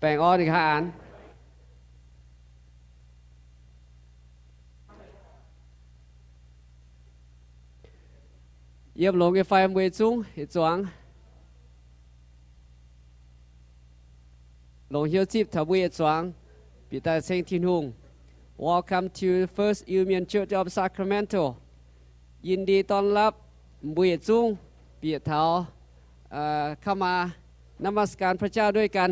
Baengh orn ninh haaix aanx. Yiem longx nyei fai mbuo yietc zungv yietc zuangx? Longc hnyouv zipv taux mbuo yietc zuangx bieqc daaih ceng Tin-Hungh. Welcome to First Iu Mien Church of Sacramento. ยินดีต้อนรับ mbuo yietc zungv bieqc taux เข้ามา นมัสการพระเจ้าด้วยกัน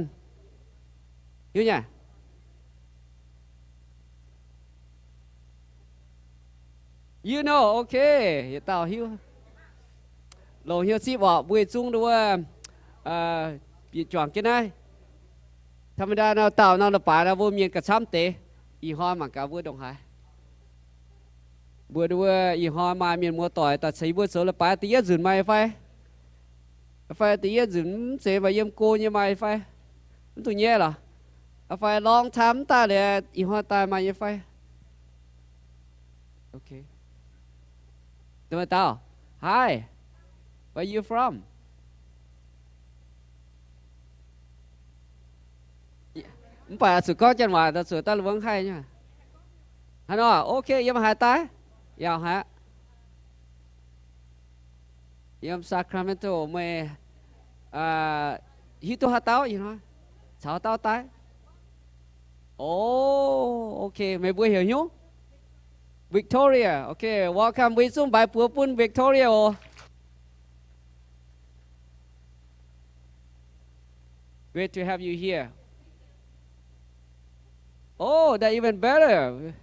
hiuv nyei? You know, okay, yietc dauh hiuv. Longc hnyouv zipv orqc, mbuo yietc zungv nduov bieqc juangc jienv naaiv. ธรรมดา nor dauh nor la'baaix nor mbuo mienh gauh camv deix. Ih hnoi mangc gaax mbuo ndongc haaix. Mbuo nduov ih hnoi maaih mienh muoz-doic daaih ceix mbuo zoux la'baaix da'yietv nzunc maaih fai? Fai da'yietv nzunc mv zeiz maaih yiem go nyei maaih fai? Mv duqv nyaiv lorqc. Fai long time mv daaih liuz ih hnoi daaih maaih nyei fai? Okay. Dongh dauh. Hi. Where you from? Mv baac zuqc gorngv janx waac, zuqc daaih lungh haih nyei. Haaix nor? Okay, yiem haaix daaih? Yaac haic. Yiem Sacramento meih hiuv duqv haaix dauh ih hnoi? Caux haaix dauh daaih? Oh, okay, meih mbuo heuc hnyouv? Victoria. Okay, welcome, mbuo yietc zungv mbaix buoz bun Victoria oc. Great to have you here. Oh, that even better.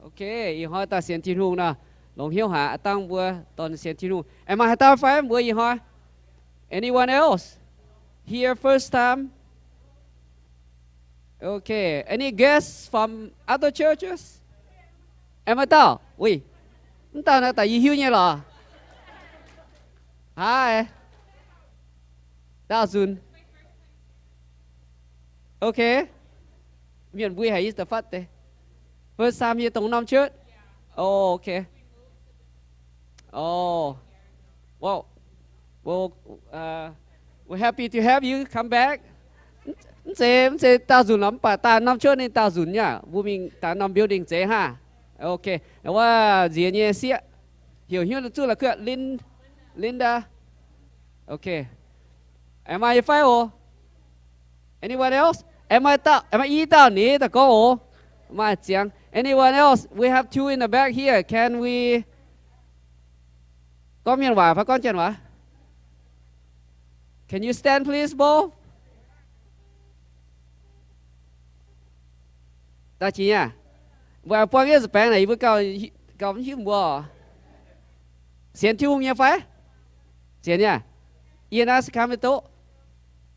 Okay, ih hnoi daaih sienx Tin-Hungh nor, longx hnyouv haic, aav dangh mbuo dorh sienx Tin-Hungh. Aengx maaih haaix dauh fai mbuo ih hnoi? Anyone else? Here first time? Okay, any guests from other churches? Aengx maaih dauh? Wuih, mv dauh naaiv daaih yie hiuv nyei lorqc. Haaix? Daauh nzunc. Okay. Mienh mbui haic yie da'fatv deix. First time yie dongh norm church? Oh, okay. Oh. Well, well, uh, we're happy to have you come back. Mv zeiz, mv zeiz daauh nzunc lorqc, mv baac daaih norm church ninh daauh nzunc nyei aqv. Mbuo mingh daaih norm building zeiz hnangv. Okay. Wuov nziex nyei sieqv, heuc hnyouv zuqv la'kuqv Lin-, Linda. Okay. Aengx maaih nyei fai oc? Anyone else? Aengx maaih dauh, aengx maaih i dauh ni daaih gorngv oc. Maaih ziangx. Anyone else? We have two in the back here. Can we? Gorngv mienh waac fai gorngv janx waac? Can you stand, please, both? Daaih jiex nyei aac? Mbuo buangv yietv nza'baengx naaic yie mbuo gauh, gauh mv hiuv mbuo. Sienx Tin-Hungh nyei fai? Sienx nyei aac? Yie naaiv Sacramento.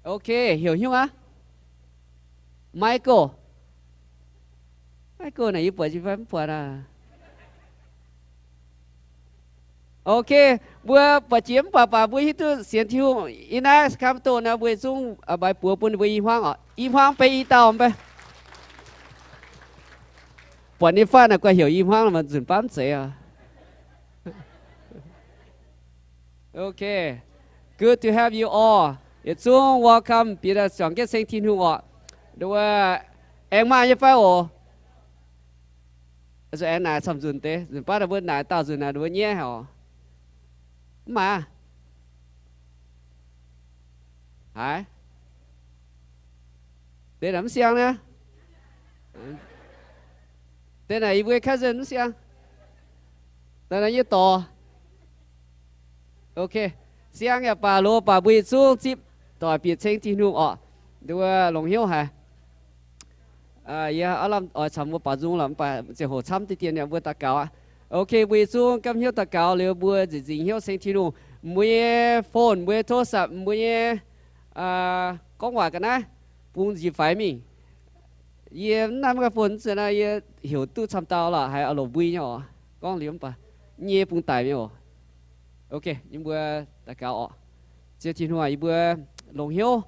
Okay, heuc hnyouv aqv. Michael. Michael naaic yie buatc jiex fai mv buatc aac? Okay, mbuo buatc jiex mv baac baac mbuo hiuv duqv sienx Tin-Hungh. Yie naaiv Sacramento naaiv mbuo yietc zungv mbaix buoz bun mbuo i hmuangv oc. I hmuangv beiv i dauh mv bei. Buatc ninh fatv naaic guai heuc i hmuangv nzunc baav mv zeiz oc. Okay. Good to have you all. Yietc zungv welcome bieqc daaih juangc jienv ceng Tin-Hungh oc. Nduov aengx maaih nyei fai oc? Aengx naaic camv nzunc deix, nzunc baav mbuo naaic daauh nzunc naaic nduov nyaiv oc. Mv maaih. Haiz. Deix naaic mv siang naaiv. Deix naaic yie mbuo cousin mv siang. Daaih naaiv yie dorh. Okay. Siang yaac baac loz baac mbuo yietc zungv zipv doic bieqc ceng Tin-Hungh orqc. Nduov longx hnyouv haic. Yie aav lamh oix caux mbuo baaux nzung lorqc, mv baac ziangh hoc camv diqv dien yaac mbuo daux gaux aqv. Okay, mbuo yietc zungv gamh hnyouv daux gaux liuz mbuo nzengc nzengc hnyouv ceng Tin-Hungh. Mbuo nyei phone, mbuo nyei โทรศัพท์, mbuo nyei gorngv waac ga'naaiv bungx njiec faix mingh. Yie mv naaiv maiv ganh phone, mv zeiz naaiv yie heuc duqv camv dauh lorqc, haiz oix longc mbui nyei oc. Gorngv liuz mv baac nyei bungx daic mingh oc. Okay, yie mbuo daux gaux orqc. Ziouv Tin-Hungh, yie mbuo longx hnyouv,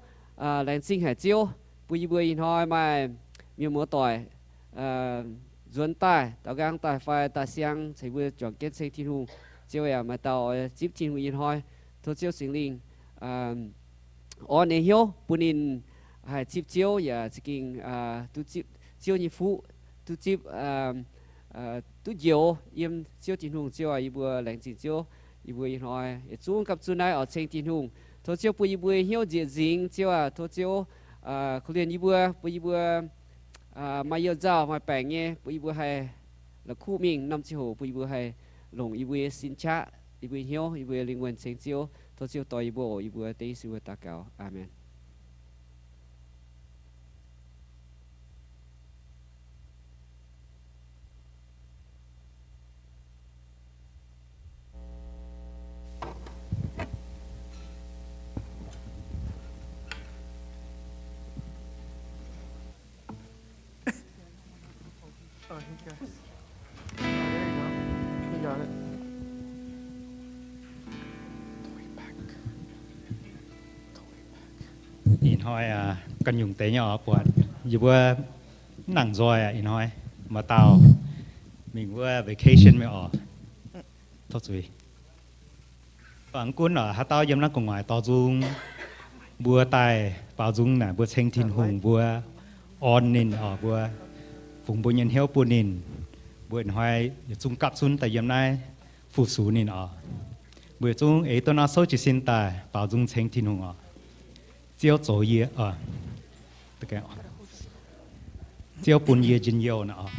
laengz zingh haic Ziouv, bun yie mbuo ih hnoi maaih mienh muoz-doic nzuonx daaih, daaux nqaang daaih fai daaih siang ceix mbuo juangc jienv ceng Tin-Hungh. Ziouv yaac maaih dauh oix zipv Tin-Hungh ih hnoi. Tov Ziouv Singx Lingh orn nyei hnyouv bun ninh haih zipv Ziouv yaac za'gengh duqv zipv Ziouv nyei fuqv, duqv zipv, duqv njoux yiem Ziouv Tin-Hungh. Ziouv aac, yie mbuo laengz zingh Ziouv, yie mbuo ih hnoi yietc zungv gapv zunv naaiv oix ceng Tin-Hungh. Tov Ziouv bun yie mbuo hnyouv nzieqc nzingx. Ziouv aac, tov Ziouv korv-lienh yie mbuo, bun yie mbuo maaih you-nzauh maaih baengc nyei, bun yie mbuo haih la'kuqv mingh norm ziangh hoc, bun yie mbuo haih longc yie mbuo nyei sin qaqv, yie mbuo nyei hnyouv, yie mbuo nyei lingh wuonh ceng Ziouv. Tov Ziouv dorh yie mbuo oc. Yie mbuo dengv Yesu mbuo daux gaux. Aamen. Ih hnoi ganh nyungc deix nyei oc, buatc yie mbuo mv nangc nzoih aqv. Ih hnoi maaih dauh mingh wuov vacation mingh oc. Tov zuiz. Mv gunv oc, haaix dauh yiem naaiv gu'nguaaic dorh nzung mbuo daaih baaux nzung naaic, mbuo ceng Tin-Hungh, mbuo orn ninh oc, mbuo fungx mbuo nyei hnyouv bun ninh, mbuo ih hnoi yietc zungv gapv zunv daaih yiem naaiv fu-sux ninh oc. Mbuo yietc zungv eix duqv nor souv jiez sin daaih baaux nzung ceng Tin-Hungh oc. Ziouv zoux yie, Ziouv bun yie njien-youh naaic oc.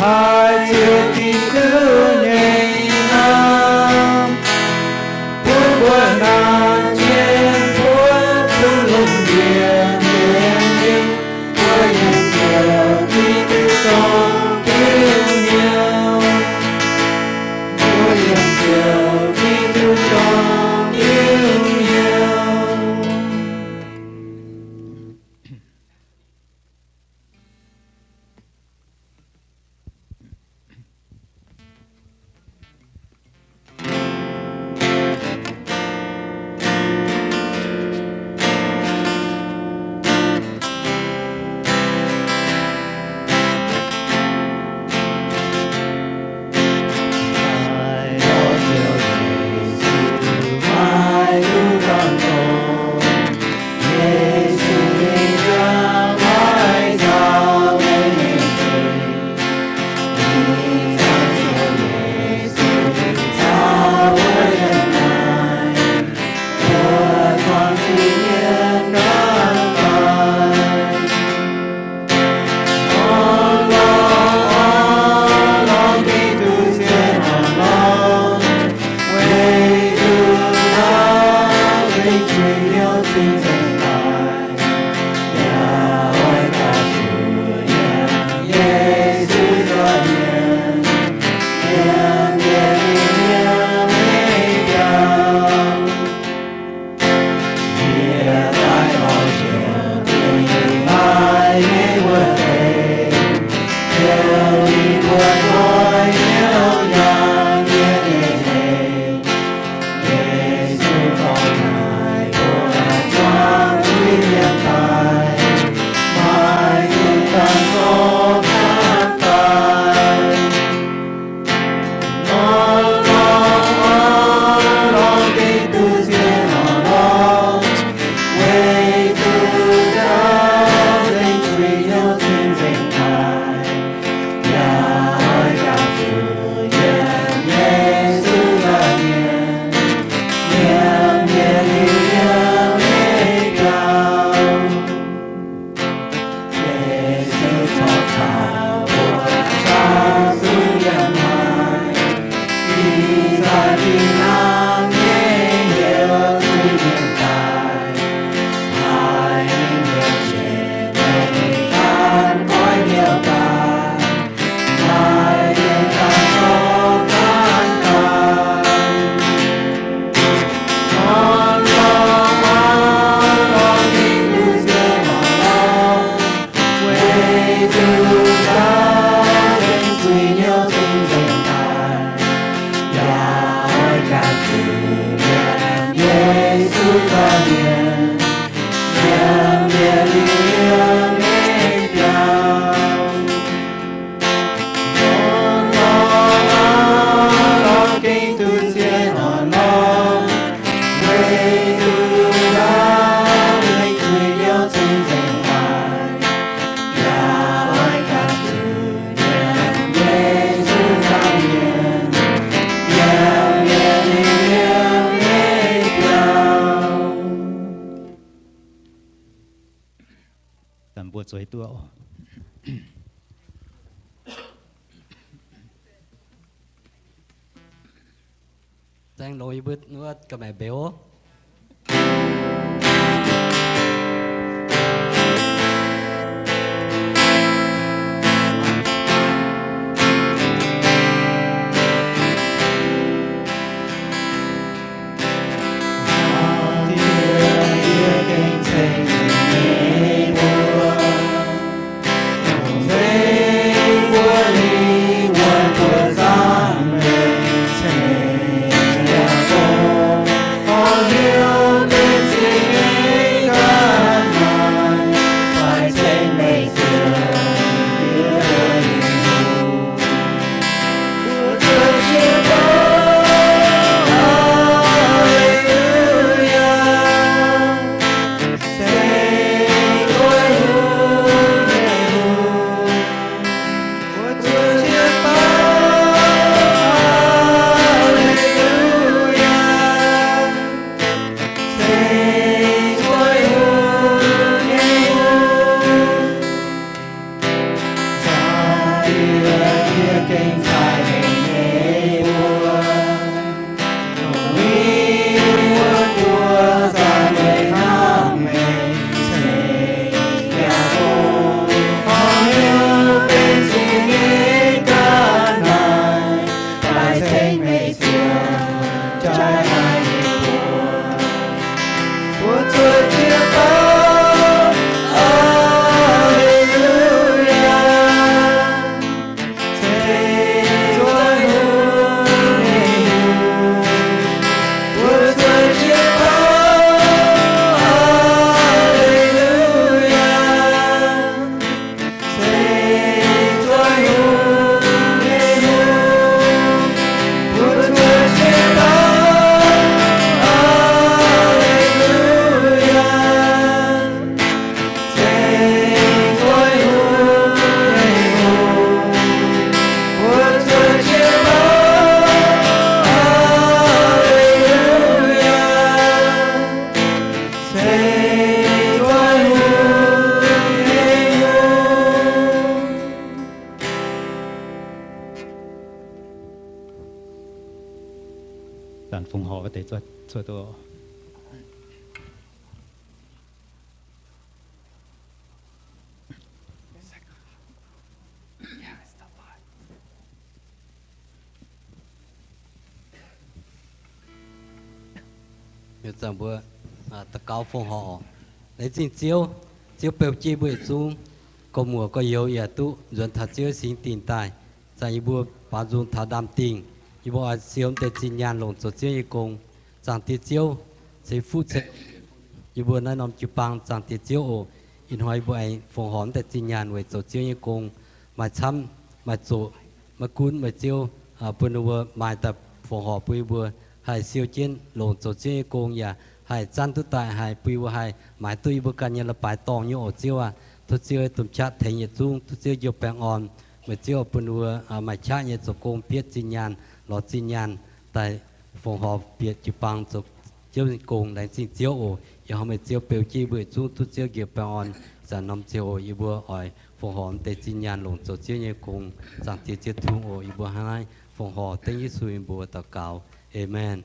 Haiz ziouc Giduc nyei hnamv, bun mbuo naan jienv mbuo bun lungh ndiev nyei mienh, mbuo yiem ziouc Giduc dongh diuh hnyouv. Mbuo yiem ziouc Giduc dongh diuh hnyouv. Dangh mbuo zueiz duqv oc. Zaeng longx yie mbuo wuov ga'maeqc mbeux. gengh cai hengx meih mbuo. Dongh wuov mbuo zaangc weic hnamv meih ceix yaac bung, horpc hnyouv benx zingh nyei ga'naaiv, daaih ceng meih ziouc jaaix haic meih mbuo. Mbuo zuotc jiex baav, Aa^le^lu^yaa. Zanc fongc horc wuov deix cuotv duqv. Mienh zanc mbuo daux gaux fongc horc. Laengz zingh Ziouv, Ziouv beu jienv mbuo yietc zungv, gorx-muoc gorx-youz yaac duqv nzuonx taux Ziouv singx dingc daaih. Zanc yie mbuo baaux nzung taux ndaamv-dingh, yie mbuo oix siou deix zinh nyaanh longc zoux Ziouv nyei gong. Zaangc Diex Ziouv, ceix fuqv ceix yie mbuo naaiv norm jiu-baang. Zaangc Diex Ziouv oc, ih hnoi yie mbuo aengx fongc horc deix zinh nyaanh weic zoux Ziouv nyei gong. Maaih camv, maaih zoqc, maiv gunv meih Ziouv bun ninh mbuo maaih daaih fongc horc bun yie mbuo haih siou jienv longc zoux Ziouv nyei gong, yaac haih zanv duqv daaih haih bun yie mbuo haih maaiz duqv yie mbuo ganh nyei leiz-baaix dorngh nyei oc Ziouv aac. Tov Ziouv domh qaqv tengx yietc zungv, tov Ziouv njoux baengh orn meih Ziouv bun ninh mbuo maaih qaqv nyei zoux gong, bietv zinh nyaanh, lorz zinh nyaanh daaih fongc horc bieqc jiu-baang zoux Ziouv nyei gong. Laengz zingh Ziouv oc. Ih hnoi meih Ziouv beu jienv yie mbuo yietc zungv, tov Ziouv njoux baengh orn zanc norm ziangh hoc yie mbuo oix fongc horc deix zinh nyaanh longc zoux Ziouv nyei gong. Zaangc Diex Ziouv Tin-Hungh oc, yie mbuo hnangv naaiv fongc horc dengv Yesu nyei mbuox daux gaux. Aamen.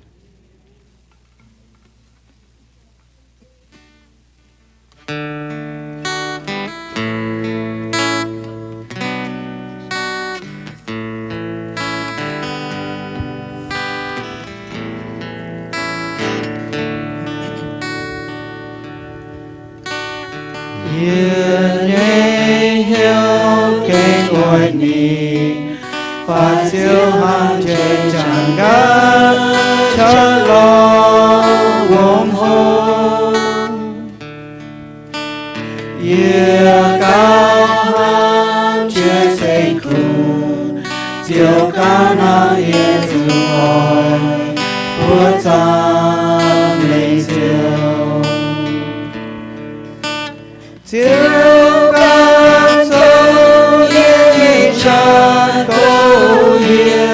Yie nyei hnyouv gengh oix ninh, faix Ziouv hnangv jiex jangx gaax qaqv lorz wuom hlo. Yie gauh hnamv jiex seng kungx, Ziouv ganh hnangv yie zuqc oix mbuo zaangc Meih Ziouv. Ziouv ganh zoux yie nyei qaqv gouv yie,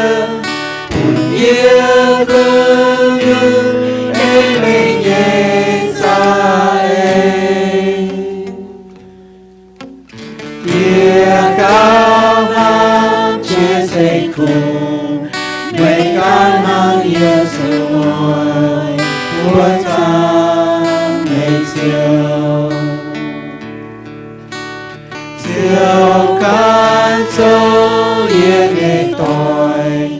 bun yie kungx yungh ei meih nyei za'eix. Yie gauh hnamv jiex seng kungx, meih ganh hnangv yie zuqc oix mbuo zaangc Meih Ziouv. Ziouv ganh zoux yie nyei doic,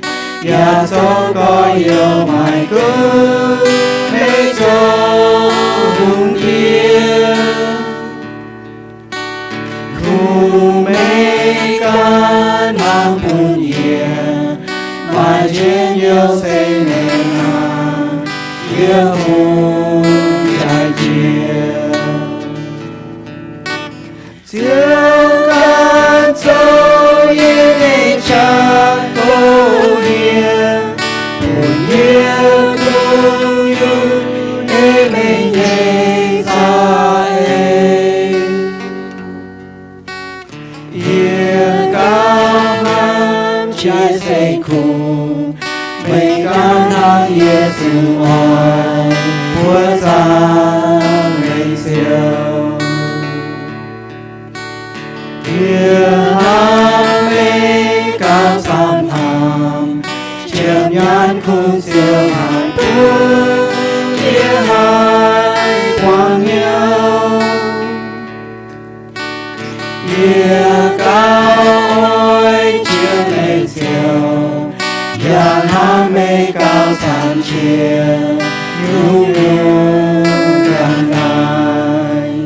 yaac zoux gorx-youz maaih gunv meih zoux hungh diex. Kungx meih ganh hnamv bun yie, maaih njien-youh se meih hnangv yie fungx jaaix jiex. Ziouv ganh zoux yie nyei qaqv gouv yie, bun yie kungx yungh ei meih nyei za'eix. Yie gauh hnamv jiex seng kungx, meih ganh hnangv yie zuqc oix mbuo zaangc Meih Ziouv. Yie hnamv meih gauh zaangc qiex nyungc-nyungc ganh naaic.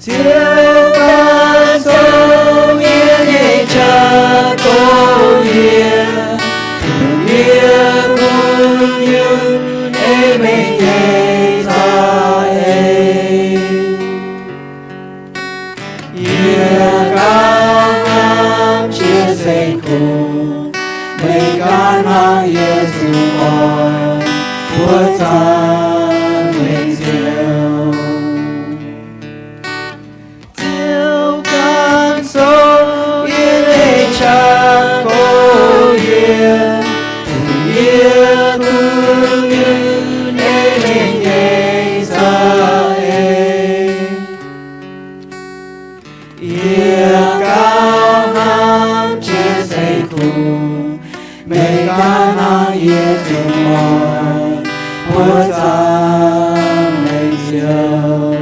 Ziouv ganh zoux yie nyei qaqv gox yie, yie kuh nyungc ei mengh nyei za'eix. Yie ganh hnamv jiex seix kungx, meih ganh hnangv yie zuqc oix buoqc zaangc meih Ziouv. Ziouv ganh zoux yie nyei qaqv gox yie, yie kuh nyungc ei mengh nyei za'eix. Yie ganh hnamv jiex seix kungx, meih ganh hnangv yie zuqc oix buoqc zaangc meih Ziouv.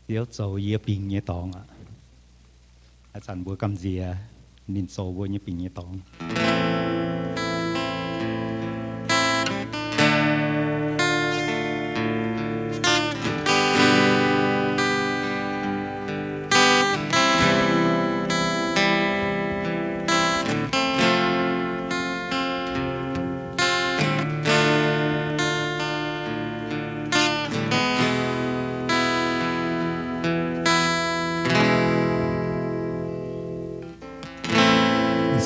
Ziouv zoux yie bingx nyei dorngx aqv. Ih zanc mbuo gamh nziex ninh zoux mbuo nyei bingx nyei dorngx.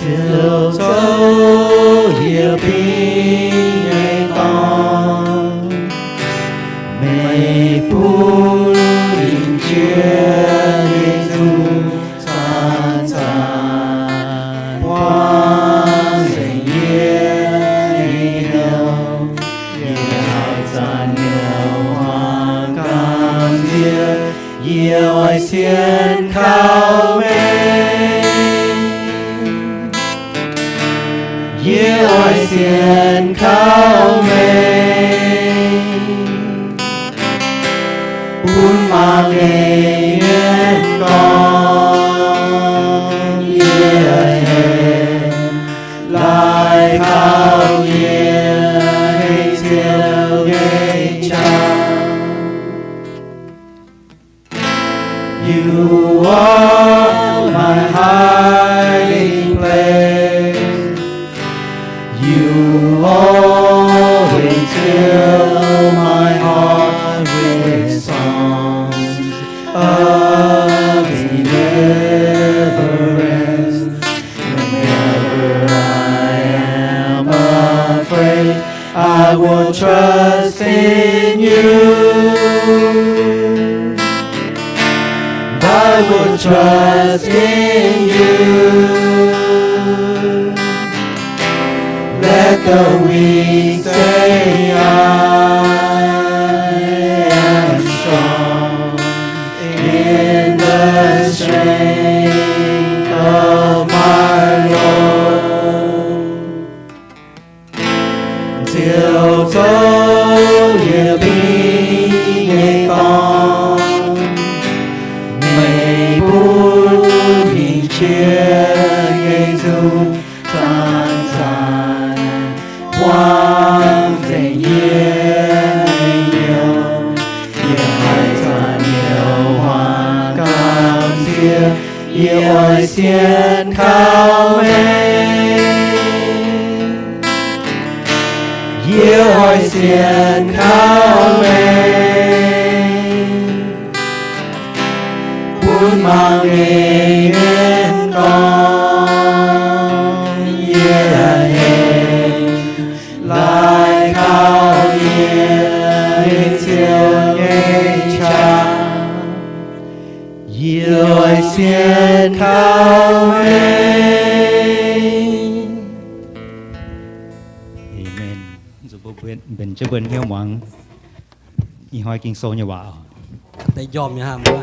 Ziouv zoux yie bingx nyei dorngx, meih bun lingc jiex nyei nzung zanc-zanc buangv nzengc yie nyei hnyouv. Yie haih zanc-zanc hmuangx gamh nziex, yie oix sienx kaux meih. Yie oix sienx kaux meih, bun mangc meih mienv gorngv yie hec, laaix kaux yie hec Ziouv nyei qaqv. You are my hiding place. You always fill my heart with songs of deliverance. Whenever I am afraid, I will trust in you. I will trust in you. Let the weak say, I am strong in the strength of my Lord. Ziouv zoux yie bingx nyei dorngx, meih bun lingc jiex nyei nzung zanc-zanc buangv nzengc yie nyei hnyouv. Yie haih zanc-zanc hmuangx gamh nziex, yie oix sienx kaux meih. Yie oix sienx kaux meih, bun mangc meih mienv gorngv yie hec, laaix kaux yie hec Ziouv nyei qaqv. Yie oix sienx kaux meih. Aamen. Mbuo mbenc jienv mbuo hnyouv muangx ih hnoi Ging-Sou nyei waac oc. Deix njormh nyei hnangv mbuo.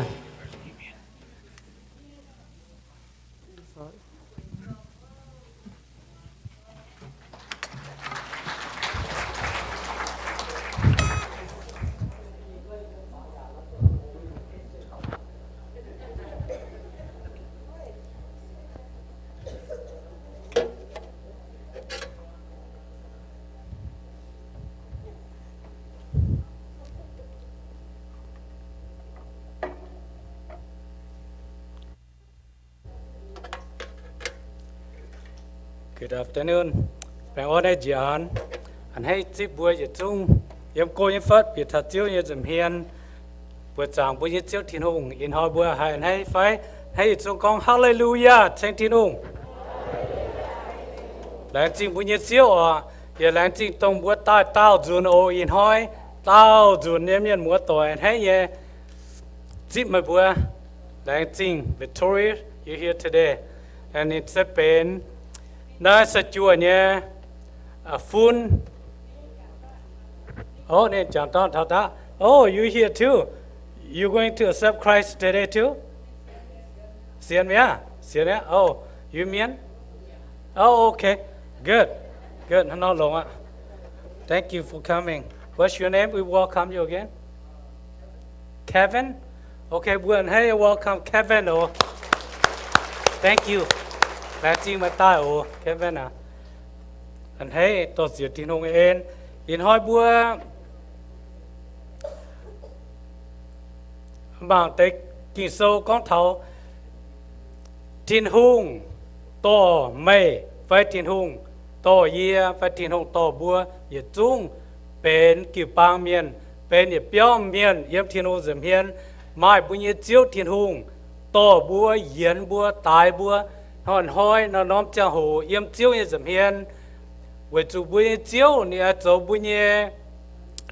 Good afternoon. Baengh orn nyei njiec hnaangx. A'hneiv zipv mbuo yietc zungv yiem go nyei fatv bieqc taux Ziouv nyei nza'hmien, buoqc zaangc mbuo nyei Ziouv Tin-Hungh. Ih hnoi mbuo haih a'hneiv fai? A'hneiv yietc zungv gorngv Haalee^lu^yaa, ceng Tin-Hungh. Laengz zingh mbuo nyei Ziouv oc. Yaac laengz zingh dongh mbuo daaih daauh nzunc oc. Ih hnoi daauh nzunc nyei mienh muoz doic a'hneiv nyei zipv meih mbuo. Laengz zingh Victoria, you here today. And ninh se benx naaiv se juoh nyei, uh, fun. Oh, ninh jangx dorn taux daqv. Oh, you here too? You going to accept Christ today too? Sienx mi'aqv? Sienx mi'aqv? Oh, you mienh? Oh, okay. Good. Good. Hnangv nor longx aqv. Thank you for coming. What's your name? We welcome you again. Kevin? Okay, mbuo a'hneiv welcome Kevin oc. Thank you. Laengz zingh meih daaih oc, Kevin aac. A'hneiv dorh ziec Tin-Hungh en. Ih hnoi mbuo mangc deix Ging-Sou gorngv taux Tin-Hungh dorh meih fai Tin-Hungh dorh yie fai Tin-Hungh dorh mbuo yietc zungv benx jiu-baang mienh, benx yietc biauv mienh yiem Tin-Hungh nza'hmien, maaih mbuo nyei Ziouv Tin-Hungh dorh mbuo, yienx mbuo, daix mbuo, hnoi-hnoi norm-norm ziangh hoc yiem Ziouv nyei nza'hmien. Weic zuqc mbuo nyei Ziouv ninh oix zoux mbuo nyei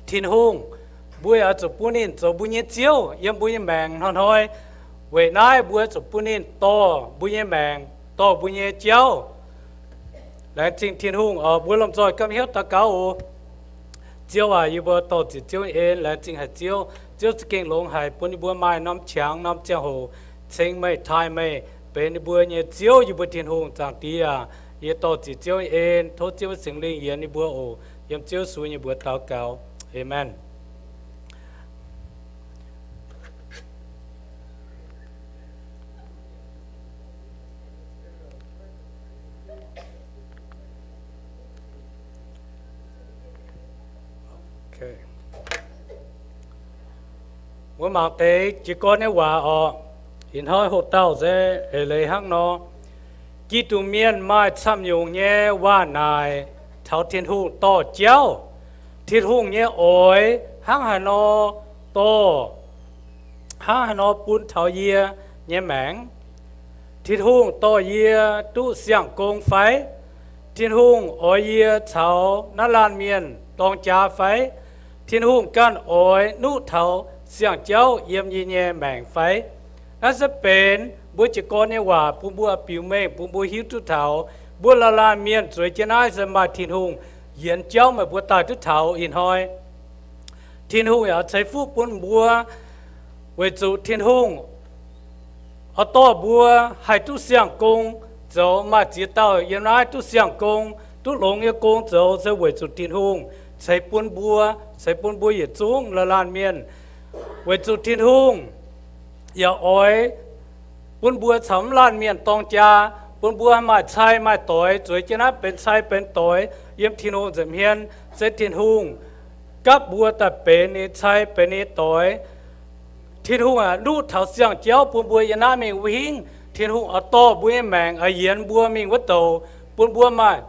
Tin-Hungh, mbuo yaac oix zuqc bun ninh zoux mbuo nyei Ziouv yiem mbuo nyei maengc hnoi-hnoi. Weic naaiv mbuo zuqc bun ninh dorh mbuo nyei maengc, dorh mbuo nyei jauv. Laengz zingh Tin-Hungh oc. Mbuo lomh nzoih gapv hnyouv daux gaux oc. Ziouv aac, yie mbuo dorh ziec Ziouv nyei en. Laengz zingh haic Ziouv. Ziouv za'gengh longx haic bun yie mbuo maaih norm qangx norm ziangh hoc ceng meih, taaih meih, benx yie mbuo nyei Ziouv, yie mbuo Tin-Hungh. Zaangc Diex aac, yie dorh ziec Ziouv nyei en. Tov Ziouv Singx Lingh yienx yie mbuo oc. Yiem Ziouv Yesu nyei mbuox daux gaux. Aamen. Mbuo mangc deix jiez gorn nyei waac oc. Ih hnoi hoqc dauh se eix leiz hnangv nor. Giduc mienh maaih camv nyungc nyei waac-naaic taux Tin-Hungh dorh jauv. Tin-Hungh nyei oix hnangv haaix nor dorh, hnangv haaix nor bun taux yie nyei maengc? Tin-Hungh dorh yie duqv siang-gong fai? Tin-Hungh oix yie caux naaiv laanh mienh dorng jaa fai? Tin-Hungh ganh oix nuqv taux siang-jauv yiem yie nyei maengc fai? Naaiv se benx mbuo jiez gorn nyei waac bun mbuo biux mengh, bun mbuo hiuv duqv taux mbuo laanh laanh mienh zueiz jienv naaiv se maaih Tin-Hungh yienx jauv meih mbuo daaih duqv taux ih hnoi. Tin-Hungh yaac ceix fuqv bun mbuo, weic zuqc Tin-Hungh oix dorh mbuo haih duqv siang-gong zoux. Maaih ziex dauh yiem naaiv duqv siang-gong, duqv longx nyei gong zoux se weic zuqc Tin-Hungh ceix bun mbuo, ceix bun mbuo yietc zungv laanh laanh mienh. Weic zuqc Tin-Hungh yaac oix bun mbuo caux mv laanh mienh dorng jaa, bun mbuo maaih cai maaih doix, zueiz jienv naaiv benx cai benx doix yiem Tin-Hungh nza'hmien. Se Tin-Hungh gapv mbuo daaih benx ninh cai benx ninh doix. Tin-Hungh aac, nuqv taux siang-jauv bun mbuo yiem naaiv mingh wuov hingv. Tin-Hungh oix dorh mbuo nyei maengc, oix yienx mbuo mingh wuov douc, bun mbuo maaih,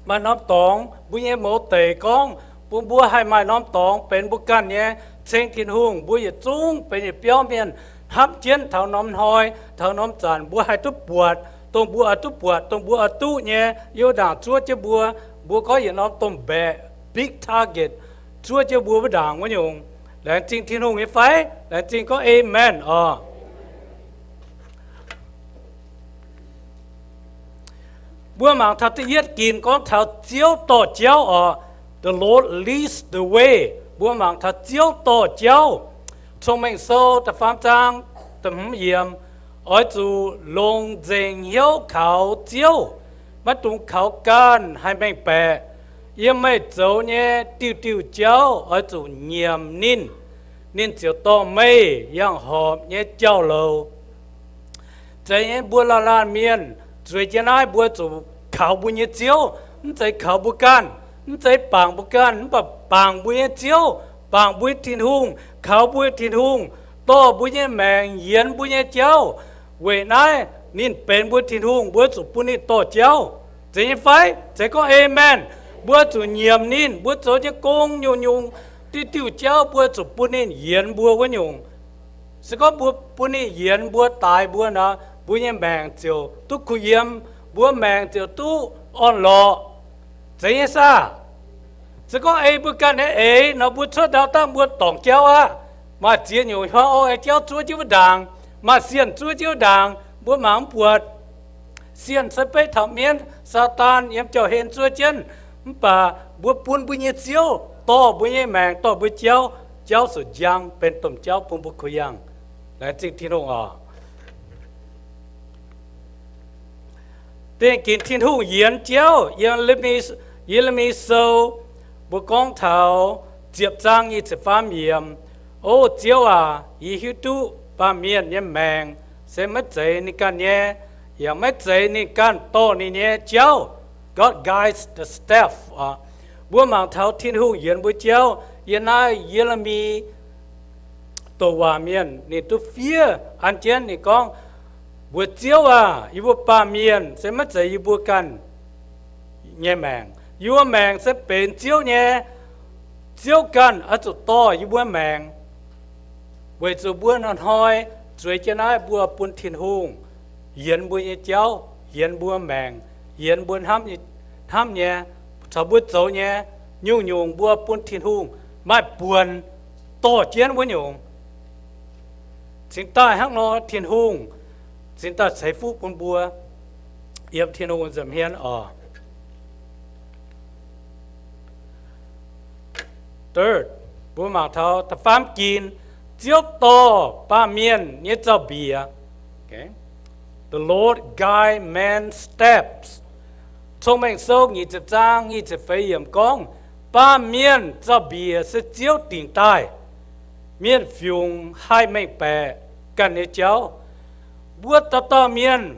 maaih norm dorngx. Mbuo nyei mouz deic gorngv bun mbuo haih maaih norm dorngx benx mbuo ganh nyei. Ceng Tin-Hungh, mbuo yietc zungv benx yietc biauv mienh hnamv jienv taux norm hnoi, taux norm zanc mbuo haih duqv buatc dongh mbuo oix duqv buatc, dongh mbuo oix duqv nyei. Yiem wuov ndaangc zuov jienv mbuo, mbuo gorngv yietc norm domh mbaeqc, big target, zuov jienv mbuo wuov ndaangc wuov nyungc. Laengz zingh Tin-Hungh nyei fai? Laengz zingh gorngv amen oc. Mbuo mangc taux da'yietv ginc gorngv taux Ziouv dorh jauv oc. The Lord leads the way. Mbuo mangc taux Ziouv dorh jauv. Cong-Mengh Sou da'faam zaang da'hmz yiemc, oix zuqc longc nzengc hnyouv kaux Ziouv, maiv dungx kaux ganh haih mengh baeqc. Yiem meih zoux nyei diuh diuh jauv oix zuqc nyiemc ninh, ninh ziouc dorh meih yangh horpc nyei jauv-louc. Zeiz nyei, mbuo laanh laanh mienh zueiz jienv naaiv mbuo zuqc kaux mbuo nyei Ziouv. Mv zeiz kaux mbuo ganh, mv zeiz bangc mbuo ganh, mv baac bangc mbuo nyei Ziouv, bangc mbuo Tin-Hungh, kaux mbuo Tin-Hungh, dorh mbuo nyei maengc, yienx mbuo nyei jauv. Weic naaiv ninh benx mbuo Tin-Hungh, mbuo zuqc bun ninh dorh jauv. Zeiz nyei fai? Zeiz gorngv aamen. Mbuo zuqc nyiemc ninh, mbuo zoux nyei gong nyungc-nyungc, diuh diuh jauv mbuo zuqc bun ninh yienx mbuo wuov nyungc. Se gorngv mbuo bun ninh yienx mbuo, daix mbuo nor, mbuo nyei maengc ziouc duqv kuh yiem, mbuo maengc ziouc duqv orn-lorqc. Zeiz nyei saah? Se gorngv ei mbuo ganh nyei eix nor, mbuo cuotv ndau dangh mbuo dorngc jauv aqv. Maaih ziex nyungc hnoi oix jauv zuov jienv wuov ndaangc, maaih sienh zuov jienv wuov ndaangc, mbuo mangc mv buatc. Sienh se beiv taux mienv, Saadaan yiem jauv-hlen zuov jienv. Mv baac mbuo bun mbuo nyei Ziouv dorh mbuo nyei maengc, dorh mbuo jauv, jauv suqc njang benx domh jauv bun mbuo kuh yangh. Laengz zingh Tin-Hungh oc. Dengh ginc Tin-Hungh yienx jauv yiem Ye^le^mi Sou, mbuo gorngv taux ziepc zaang nyic ziepc faam yiemc. O Ziouv aac, yie hiuv duqv baamh mienh nyei maengc se maiv zeiz ninh ganh nyei, yaac maiv zeiz ninh ganh dorh ninh nyei jauv. God guides the steps. Mbuo mangc taux Tin-Hungh yienx mbuo jauv yiem naaiv Ye^le^mi douc waac mienh ninh duqv fiev an jienv ninh gorngv, mbuox Ziouv aac, yie mbuo baamh mienh se maiv zeiz yie mbuo ganh nyei maengc. Yie mbuo maengc se benx Ziouv nyei. Ziouv ganh oix zuqc dorh yie mbuo maengc. Weic zuqc mbuo hnoi-hnoi zueiz jienv naaiv mbuo bun Tin-Hungh yienx mbuo nyei jauv, yienx mbuo maengc, yienx mbuo hnamv nyei, caux mbuo zoux nyei nyungc-nyungc mbuo bun Tin-Hungh maaih buonc dorh jienv wuov nyungc. Cingx daaih hnangv nor Tin-Hungh cingx daaih ceix fuqv bun mbuo yiem Tin-Hungh nza'hmien oc. Third, mbuo mangc taux da'faam ginc, Ziouv dorh baamh mienh nyei zaux-mbiec. The Lord guide man's steps. Cong-Mengh Sou nyic ziepc zaang nyic ziepc feix yiemc gorngv, baamh mienh zaux-mbiec se Ziouv dingc daaih. Mienh fiungc haih mengh baeqc ganh nyei jauv. Mbuo dauh dauh mienh,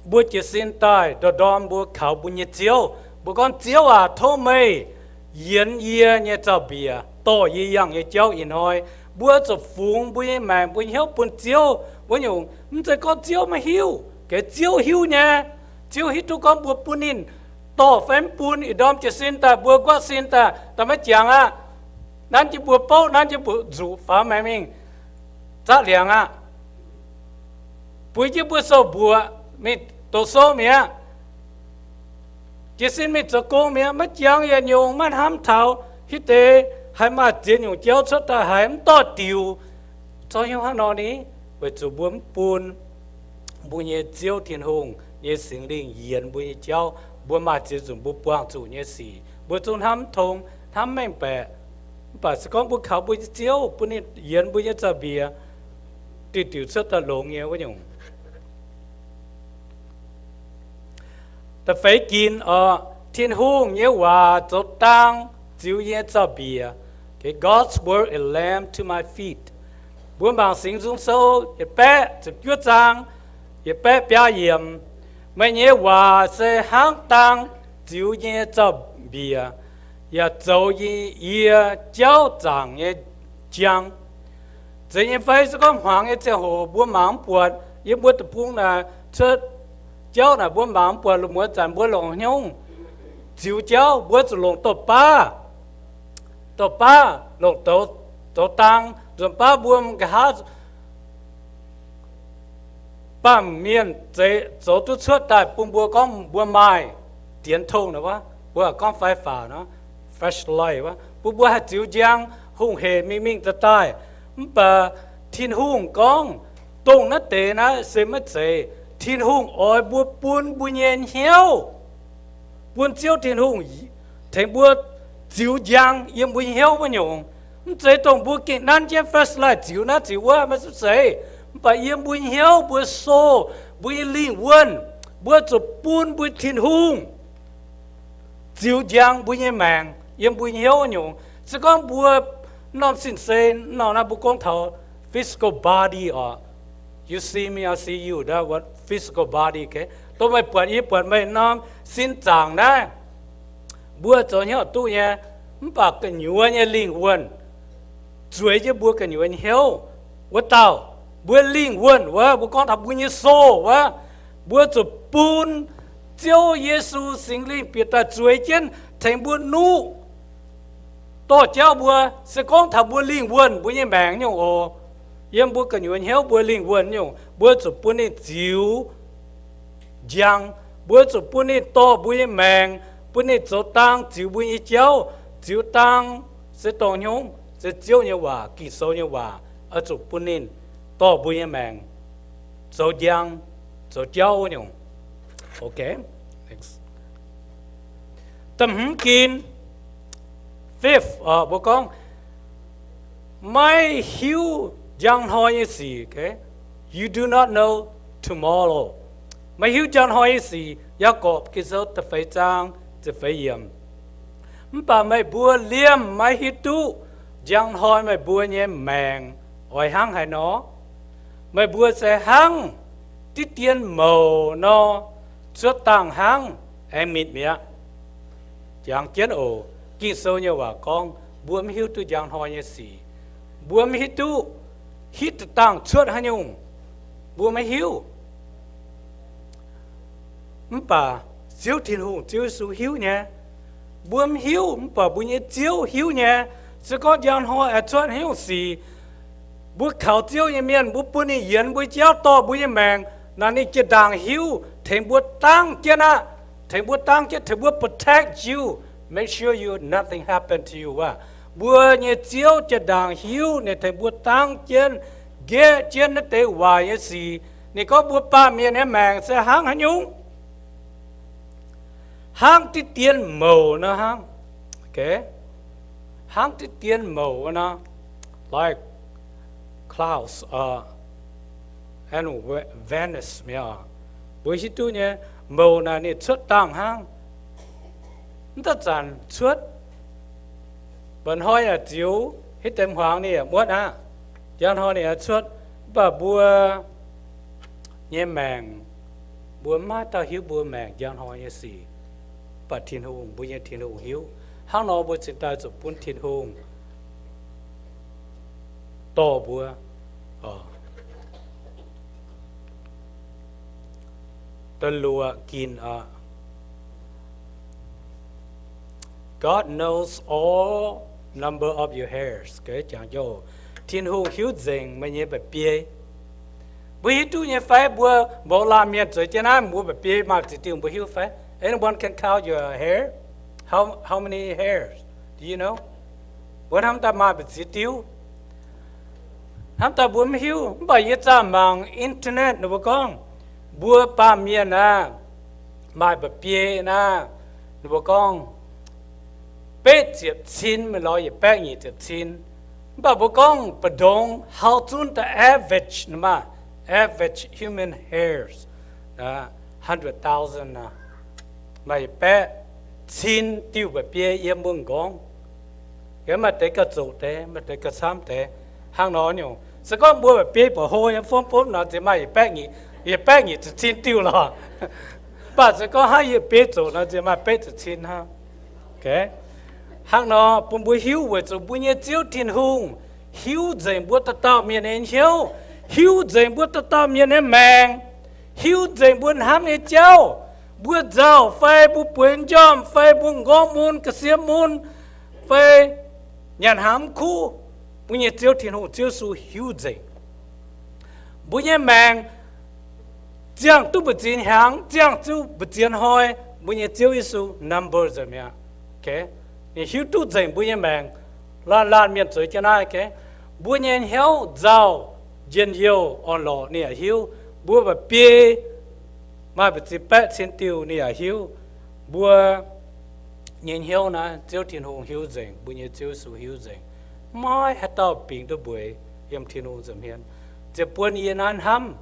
mbuo jiez sin daaih ndorm-ndorm mbuo kaux mbuo nyei Ziouv. Mbuo gorngv, Ziouv aac, tov meih yienx yie nyei zaux-mbiec, dorh yie yangh nyei jauv ih hnoi. Mbuo zuqc fungx mbuo nyei maengc, mbuo nyei hnyouv bun Ziouv wuov nyungc. Mv zeiz gorngv Ziouv maiv hiuv. Geh Ziouv hiuv nyei. Ziouv hiuv duqv gorngv mbuo bun ninh dorh fai mv bun. Ih ndorm jiez sin daaih, mbuo nquaqv sin daaih, daaih maiv jangx aqv. Nanv jienv mbuo bouv, nanv jienv mbuo nzuqc faaux maengx mingh zaqv liangx aqv. Buix jienv mbuo sou-mbuoqc mingh doqc sou mi'aqv. Jiez sin mingh zoux gong mi'aqv. Maiv jangx yietc nyungc, maiv hnamv taux hitv deix haih maaih ziex nyungc jauv cuotv daaih haiz mv dorh diuc. Zorqv hnyouv hnangv nor ni, weic zuqc mbuo mv bun mbuo nyei Ziouv Tin-Hungh nyei Singx Lingh yienx mbuo nyei jauv, mbuo maaih ziex nzunc mbuo buangh zuqc nyei sic, mbuo zungv hnamv mv tong, hnamv mengh baeqc. Mv baac se gorngv mbuo kaux mbuo nyei Ziouv, bun ninh yienx mbuo nyei zaux-mbiec, diuh diuc cuotv daaih longx nyei wuov nyungc. Da'feix ginc oc, Tin-Hungh nyei waac zoux dang ziux yie nyei zaux-mbiec. Okay, God's word is lamp to my feet. Mbuo mangc Singx Nzung Sou yietc baeqv ziepc juov zaang, yietc baeqv biaa yiemc. Meih nyei waac se hnangv dang ziux yie nyei zaux-mbiec, yaac zoux yie, yie jauv zaangc nyei njang. Zeiz nyei fai? Se gorngv hmuangx nyei ziangh hoc mbuo mangc mv buatc, yiem mbuo deic-bung naaic cuotv jauv naaic mbuo mangc mv buatc, lungh muonz zanc mbuo longc hnyouv ziux jauv, mbuo zuqc longc douz-baav, douz-baav longc douz, zoux dang nzuonx baav mbuo nqa'haav baamh mienh zoux duqv cuotv daaih bun mbuo gorngv mbuo maaih dienx tongh naaic wuov, mbuo gorngv fai faaux nor, flashlight wuov, bun mbuo haih ziux njang hungh hec mingh mingh daaih daaih. Mv baac Tin-Hungh gorngv dongh naaiv deix naaiv se maiv zeiz. Tin-Hungh oix mbuo bun mbuo nyei hnyouv bun Ziouv Tin-Hungh tengx mbuo ziux njang yiem mbuo nyei hnyouv wuov nyungc. Mv zeiz dongh mbuo gengh nanv jienv flashlight ziux naaiv ziux wuov, maiv zeiz. Mv baac yiem mbuo nyei hnyouv, mbuo sou, mbuo nyei lingh wuonh, mbuo zuqc bun mbuo Tin-Hungh ziux njang mbuo nyei maengc yiem mbuo nyei hnyouv wuov nyungc. Se gorngv mbuo norm sin-sei, norm naaiv mbuo gorngv taux physical body oc. You see me, I see you, that what physical body, okay? Dongh meih buatc yie buatc meih norm sin zaangc naaiv, mbuo zoux hnyouv duqv nyei. Mv baac gu'nyuoz nyei lingh wuonh zueiz jienv mbuo gu'nyuoz nyei hnyouv wuov dauh, mbuo lingh wuonh wuov, mbuo gorngv taux mbuo nyei sou wuov, mbuo zuqc bun Ziouv Yesu Singx Lingh bieqc daaih zueiz jienv tengx mbuo nuqv, dorh jauv mbuo, se gorngv taux mbuo lingh wuonh mbuo nyei maengc nyungc oc. Yiem mbuo gu'nyuoz hnyouv mbuo lingh wuonh nyungc, mbuo zuqc bun ninh ziux njang, mbuo zuqc bun ninh dorh mbuo nyei maengc, bun ninh zoux dang ziux mbuo nyei jauv, ziux dang se dongh hnyouv, se Ziouv nyei waac, Ging-Sou nyei waac, oix zuqc bun ninh dorh mbuo nyei maengc zoux njang, zoux jauv nyungc. Okay. Da'hmz ginv, fifth, mbuo gorngv maiv hiuv njang hnoi nyei sic. Okay? You do not know tomorrow. Maiv hiuv njang hnoi nyei sic. Yaagorpc Ging-Sou da'feix zaang ziepc feix yiemc. Mv baac meih mbuo liemh maiv hiuv duqv njang hnoi meih mbuo nyei maengc oix hnangv haaix nor. Meih mbuo se hnangv diqv dien mouc nor, cuotv dangh hnangv aengx mitc mi'aqv. Jangx jienv oc. Ging-Sou nyei waac gorngv mbuo maiv hiuv duqv njang hnoi nyei sic. Mbuo maiv hiuv duqv hitv dangh cuotv haaix nyungc. Mbuo maiv hiuv. Mv baac Ziouv Tin-Hungh, Ziouv Yesu hiuv nyei. Mbuo mv hiuv, mv baac mbuo nyei Ziouv hiuv nyei. Se gorngv njang hnoi aengx cuotv haaix nyungc sic, mbuo kaux Ziouv nyei mienh, mbuo bun ninh yienx mbuo jauv, dorh mbuo nyei maengc, naaic ninh jiex ndaangc hiuv, tengx mbuo dangv jienv aqv. Tengx mbuo dangv jienv, tengx mbuo protect you, make sure you, nothing happen to you aqv. Mbuo nyei Ziouv jiex ndaangc hiuv, ninh tengx mbuo dangv jienv, nqaeqv jienv naaiv deix waaic nyei sic. Ninh gorngv mbuo baamh mienh nyei maengc se hnangv haaix nyungc? Hnangv diqv dien mouc nor hnangv. Okay? Hnangv diqv dien mouc nor, like clouds, uh, and vanish mi'aqv. Mbuo hiuv duqv nyei, mouc naaic ninh cuotv dangh hnangv, mv daaih zanc cuotv. Mba'hnoi yaac ziux, hitv deix hmuangx ninh yaac muotv aqv. Njang hnoi ninh yaac cuotv, mv baac mbuo nyei maengc, mbuo maiv dauh hiuv mbuo maengc njang hnoi nyei sic. Mv baac Tin-Hungh, mbuo nyei Tin-Hungh hiuv. Hnangv nor mbuo cingx daaih zuqc bun Tin-Hungh dorh mbuo. Da'luoqc ginc aqv. God knows all number of your hairs. Tin-Hungh hiuv nzengc meih nyei mba'biei. Mbuo hiuv duqv nyei fai? Mbuo mouz laanh mienh zueiz jienv naaiv, mbuo mba'biei maaih ziex diuh mbuo hiuv fai? Anyone can count your hair? How, how many hairs? Do you know? Mbuo hnamv daaih maaih mbu'ziex diuh. Hnamv daaih mbuo mv hiuv, mv baac yie zaah mangc internet ninh mbuo gorngv, mbuo baamh mienh aah, maaih mba'biei naaiv, ninh mbuo gorngv betv ziepc cin mingh lorz yietc baeqv nyic ziepc cin. Mv baac mbuo gorngv mbu'ndongx hauv zunv the average, average human hairs, hundred thousand, maaih yietc baeqv cin diuh mba'biei yiem mbuo m'nqorngv. Maaih deix gauh zoqc deix, maaih deix gauh camv deix. Hnangv nor nyungc, se gorngv mbuo mba'biei buoz-hlo nyei fomv fomv nor, ziex maaih yietc baeqv nyic, yietc baeqv nyic ziepc cin diuh lorqc. Mv baac se gorngv hnangv yietc biei zoqc nor, ziex maaih betv ziepc cin hnangv. Hnangv nor bun mbuo hiuv weic zuqc mbuo nyei Ziouv Tin-Hungh hiuv nzengc mbuo dauh dauh mienh nyei hnyouv, hiuv nzengc mbuo dauh dauh mienh nyei maengc, hiuv nzengc mbuo hnamv nyei jauv, mbuo nzauh fai mbuo bueix njormh fai mbuo m'nqorngv mun, ga'sie mun, fai nyanc hnaangx mv kuv, mbuo nyei Ziouv Tin-Hungh, Ziouv Yesu hiuv nzengc. Mbuo nyei maengc ziangh duqv mbu'ziex hnyangx, ziangh duqv mbu'ziex hnoi, mbuo nyei Ziouv Yesu number nzengc mi'aqv. Ninh hiuv duqv nzengc mbuo nyei maengc. Laanh laanh mienh zueiz jienv naaiv. Mbuo nyei hnyouv nzauh, njien-youh, orn-lorqc ninh yaac hiuv. Mbuo mba'biei maaih mbu'ziex baeqv cin diuh ninh yaac hiuv. Mbuo nyei hnyouv naaiv Ziouv Tin-Hungh hiuv nzengc, mbuo nyei Ziouv Yesu hiuv nzengc. Maiv haaix dauh bingx duqv mbueiz yiem Tin-Hungh nza'hmien. Ziouc bun yie naaiv hnamv,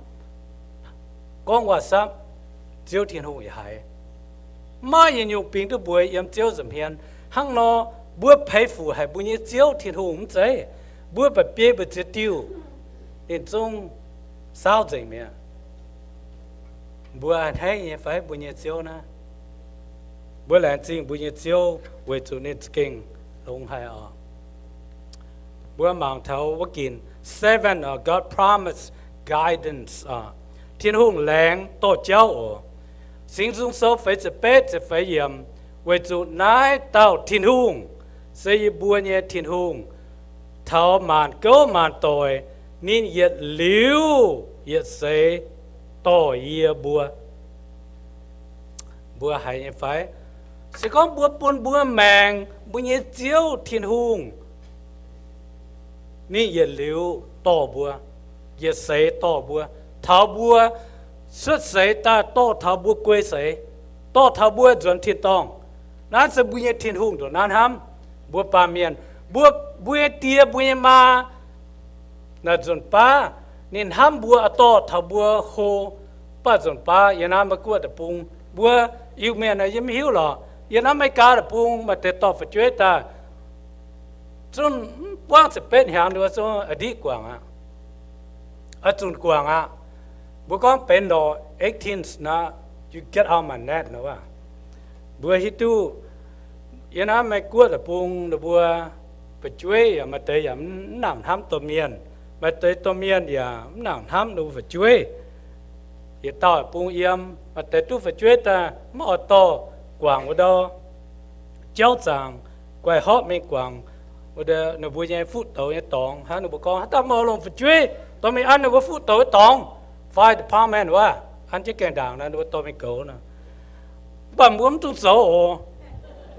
gorngv waac-sapv, Ziouv Tin-Hungh yaac haiz. Maiv yietc nyungc bingx duqv mbueiz yiem Ziouv nza'hmien. Hnangv nor, mbuo peix fuc haic mbuo nyei Ziouv Tin-Hungh mv zeiz? Mbuo mba'biei mbu'ziex diuh ninh zungv saauv nzengc mi'aqv. Mbuo a'hneiv nyei fai mbuo nyei Ziouv naaiv? Mbuo laengz zingh mbuo nyei Ziouv weic zuqc ninh za'gengh longx haic oc. Mbuo mangc taux wuov ginc seven, God promise guidance. Tin-Hungh laengz dorh jauv oc. Singx Nzung Sou feix ziepc betv ziepc feix yiemc, weic zuqc naaiv dauh Tin-Hungh se yie mbuo nyei Tin-Hungh, taux maanc gouv maanc doic, ninh yietc liuz yietc seix dorh yie mbuo. Mbuo haiz nyei fai? Se gorngv mbuo bun mbuo maengc, mbuo nyei Ziouv Tin-Hungh, ninh yietc liuz dorh mbuo, yietc seix dorh mbuo, taux mbuo cuotv seix daaih dorh taux mbuo guei seix, dorh taux mbuo nzuonx tin-dorngh. Naaiv se mbuo nyei Tin-Hungh ndongc naaiv hnamv mbuo baamh mienh. Mbuo, mbuo nyei die, mbuo nyei maa, naaic nzunc baav ninh hnamv mbuo, dorh taux mbuo hlo. Mv baac nzunc baav yiem naaiv Meiv Guoqv deic-bung, mbuo Iu-Mienh yie mv hiuv lorqc, yiem naaiv Meiv Gaa deic-bung maaih deix dorh fu'jueiv daaih, zungv mv buangv ziepc betv hnyangx nduov zungv a'ndiqv guangc aqv, oix zunc guangc aqv. Mbuo gorngv benx lorqc eighteen nor, you get out my net nor. Mbuo hiuv duqv yiem naaiv Meiv Guoqv deic-bung ninh mbuo fu'jueiv yaac maaih deix yaac mv nangc hnamv domh mienh, maaih deix domh mienh yaac mv nangc hnamv ninh mbuo fu'jueiv. Yietc dauh bung yiem, maaih deix duqv fu'jueiv daaih mv oix dorh guangc wuov ndau jauv zaangc, guaih horpc mingh guangc wuov ndau ninh mbuo nyei fuqv douz nyei dorngx. Hnangv ninh mbuo gorngv, haaix dauh mv oix longc fu'jueiv dorh mingh an ninh mbuo fuqv douz nyei dorngx, fire department wuov, an jienv gaengh ndaangc nor ninh mbuo dorh mingh goux nor. Mv baac mbuo mv dungx zoux oc.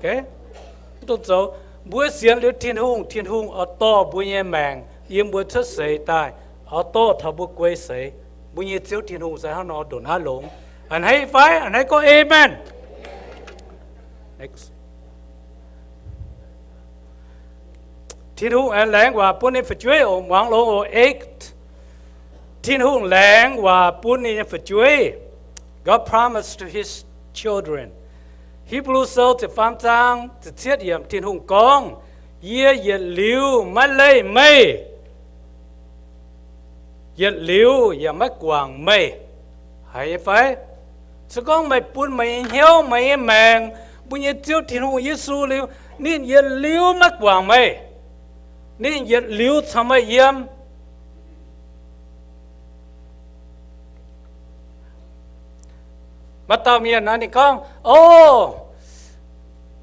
Mv dungx zoux. Mbuo sienx liuz Tin-Hungh, Tin-Hungh oix dorh mbuo nyei maengc yiem mbuo cuotv seix daaih, oix dorh taux mbuo guei seix. Mbuo nyei Ziouv Tin-Hungh se hnangv nor ndongc naaiv longx. A'hneiv fai? A'hneiv gorngv amen. Tin-Hungh aengx laengz waac bun ninh fu'jueiv oc. Muangx longx oc. Eight. Tin-Hungh laengz waac bun ninh nyei fu'jueiv. God promised to his children. Hipv^lu Sou ziepc faam zaang ziepc cietv yiemc, Tin-Hungh gorngv, yie yietc liuz maiv leih meih, yietc liuz yaac maiv guangc meih. Haiz nyei fai? Se gorngv meih bun meih nyei hnyouv, meih nyei maengc, mbuo nyei Ziouv Tin-Hungh Yesu liuz, ninh yietc liuz maiv guangc meih. Ninh yietc liuz caux meih yiem. Maaih dauh mienh nor ninh gorngv, o,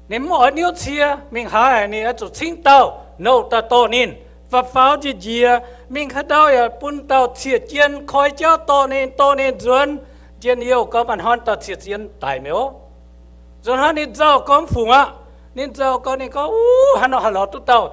ninh mv oix niouv cie, mingh haaix ninh oix zuqc cingv dauh nouh daaih dorh ninh, faaux faaux njiec njiec, mingh haaix ndau yaac bun dauh cieqv jien koi jauv dorh ninh, dorh ninh nzuonx. Njien-youh gorngv maaih hnoi dauh cieqv jien daic mi'aqv. Nzuonx hnangv ninh nzauh gorngv fungc aqv. Ninh nzauh gorngv, ninh gorngv, uv, hnangv nor haih lorz duqv dauh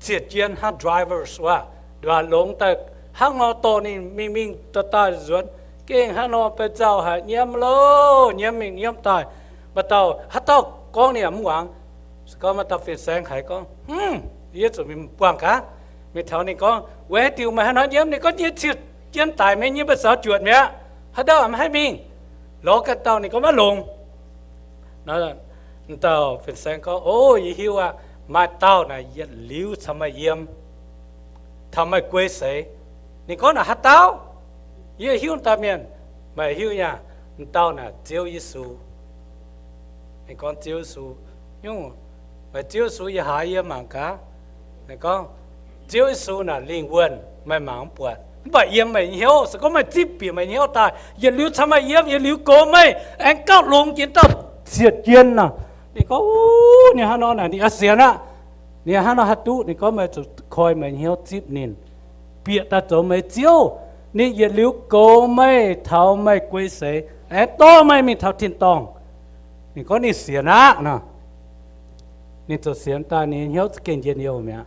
cieqv jien hnangv drivers wuov, nduaac longx daaih hnangv nor dorh ninh mingh mingh daaih daaih nzuonx. Gengh hnangv nor beiv nzauh haic, nyiemv loh, nyiemv mingh nyiemv daaih. Maaih dauh, haaix dauh gorngv ninh yaac mv muangx. Se gorngv maaih dauh fin-saeng haiz gorngv, hm, yie zuqc mingh buangh gaax. Mingh taux ninh gorngv, weic haaix diuc meih hnangv nor nyiemv? Ninh gorngv, yie cieqv jien daic mi'aqv, yie mv baac zaux juotc mi'aqv. Haaix dauh mv haih mingh? Lorz ganh dauh. Ninh gorngv, maiv longx. Dauh fin-saeng gorngv, o, yie hiuv aqv. Maaih dauh naaic yietc liuz caux meih yiem, taux meih guei seix. Ninh gorngv, naaic haaix dauh? Yie hiuv dauh mienh. Meih hiuv nyei aqv? Dauh naaic Ziouv Yesu. Ninh gorngv, Ziouv Yesu. Nyungc, meih Ziouv Yesu yiem haaix? Yie mangc gaax. Ninh gorngv, Ziouv Yesu naaic lingh wuonh, meih mangc mv buatc, mv baac yiem meih nyei hnyouv. Se gorngv meih zipv bieqc meih nyei hnyouv daaih, yietc liuz caux meih yiem, yietc liuz goux meih, aengx gauh longx jiex dauh cieqv jien nor. Ninh gorngv, uv, ninh hnangv nor naaic ninh oix sienx aqv. Ninh hnangv nor haih duqv? Ninh gorngv, meih zuqc koi meih nyei hnyouv zipv ninh, bieqc daaih zoux meih Ziouv. Ninh yietc liuz goux meih taux meih guei seix, aengx dorh meih mingh taux tin-dorngh. Ninh gorngv ninh sienx aqv nor. Ninh ziouc sienx daaih, ninh nyei hnyouv za'gengh njien-youh mi'aqv,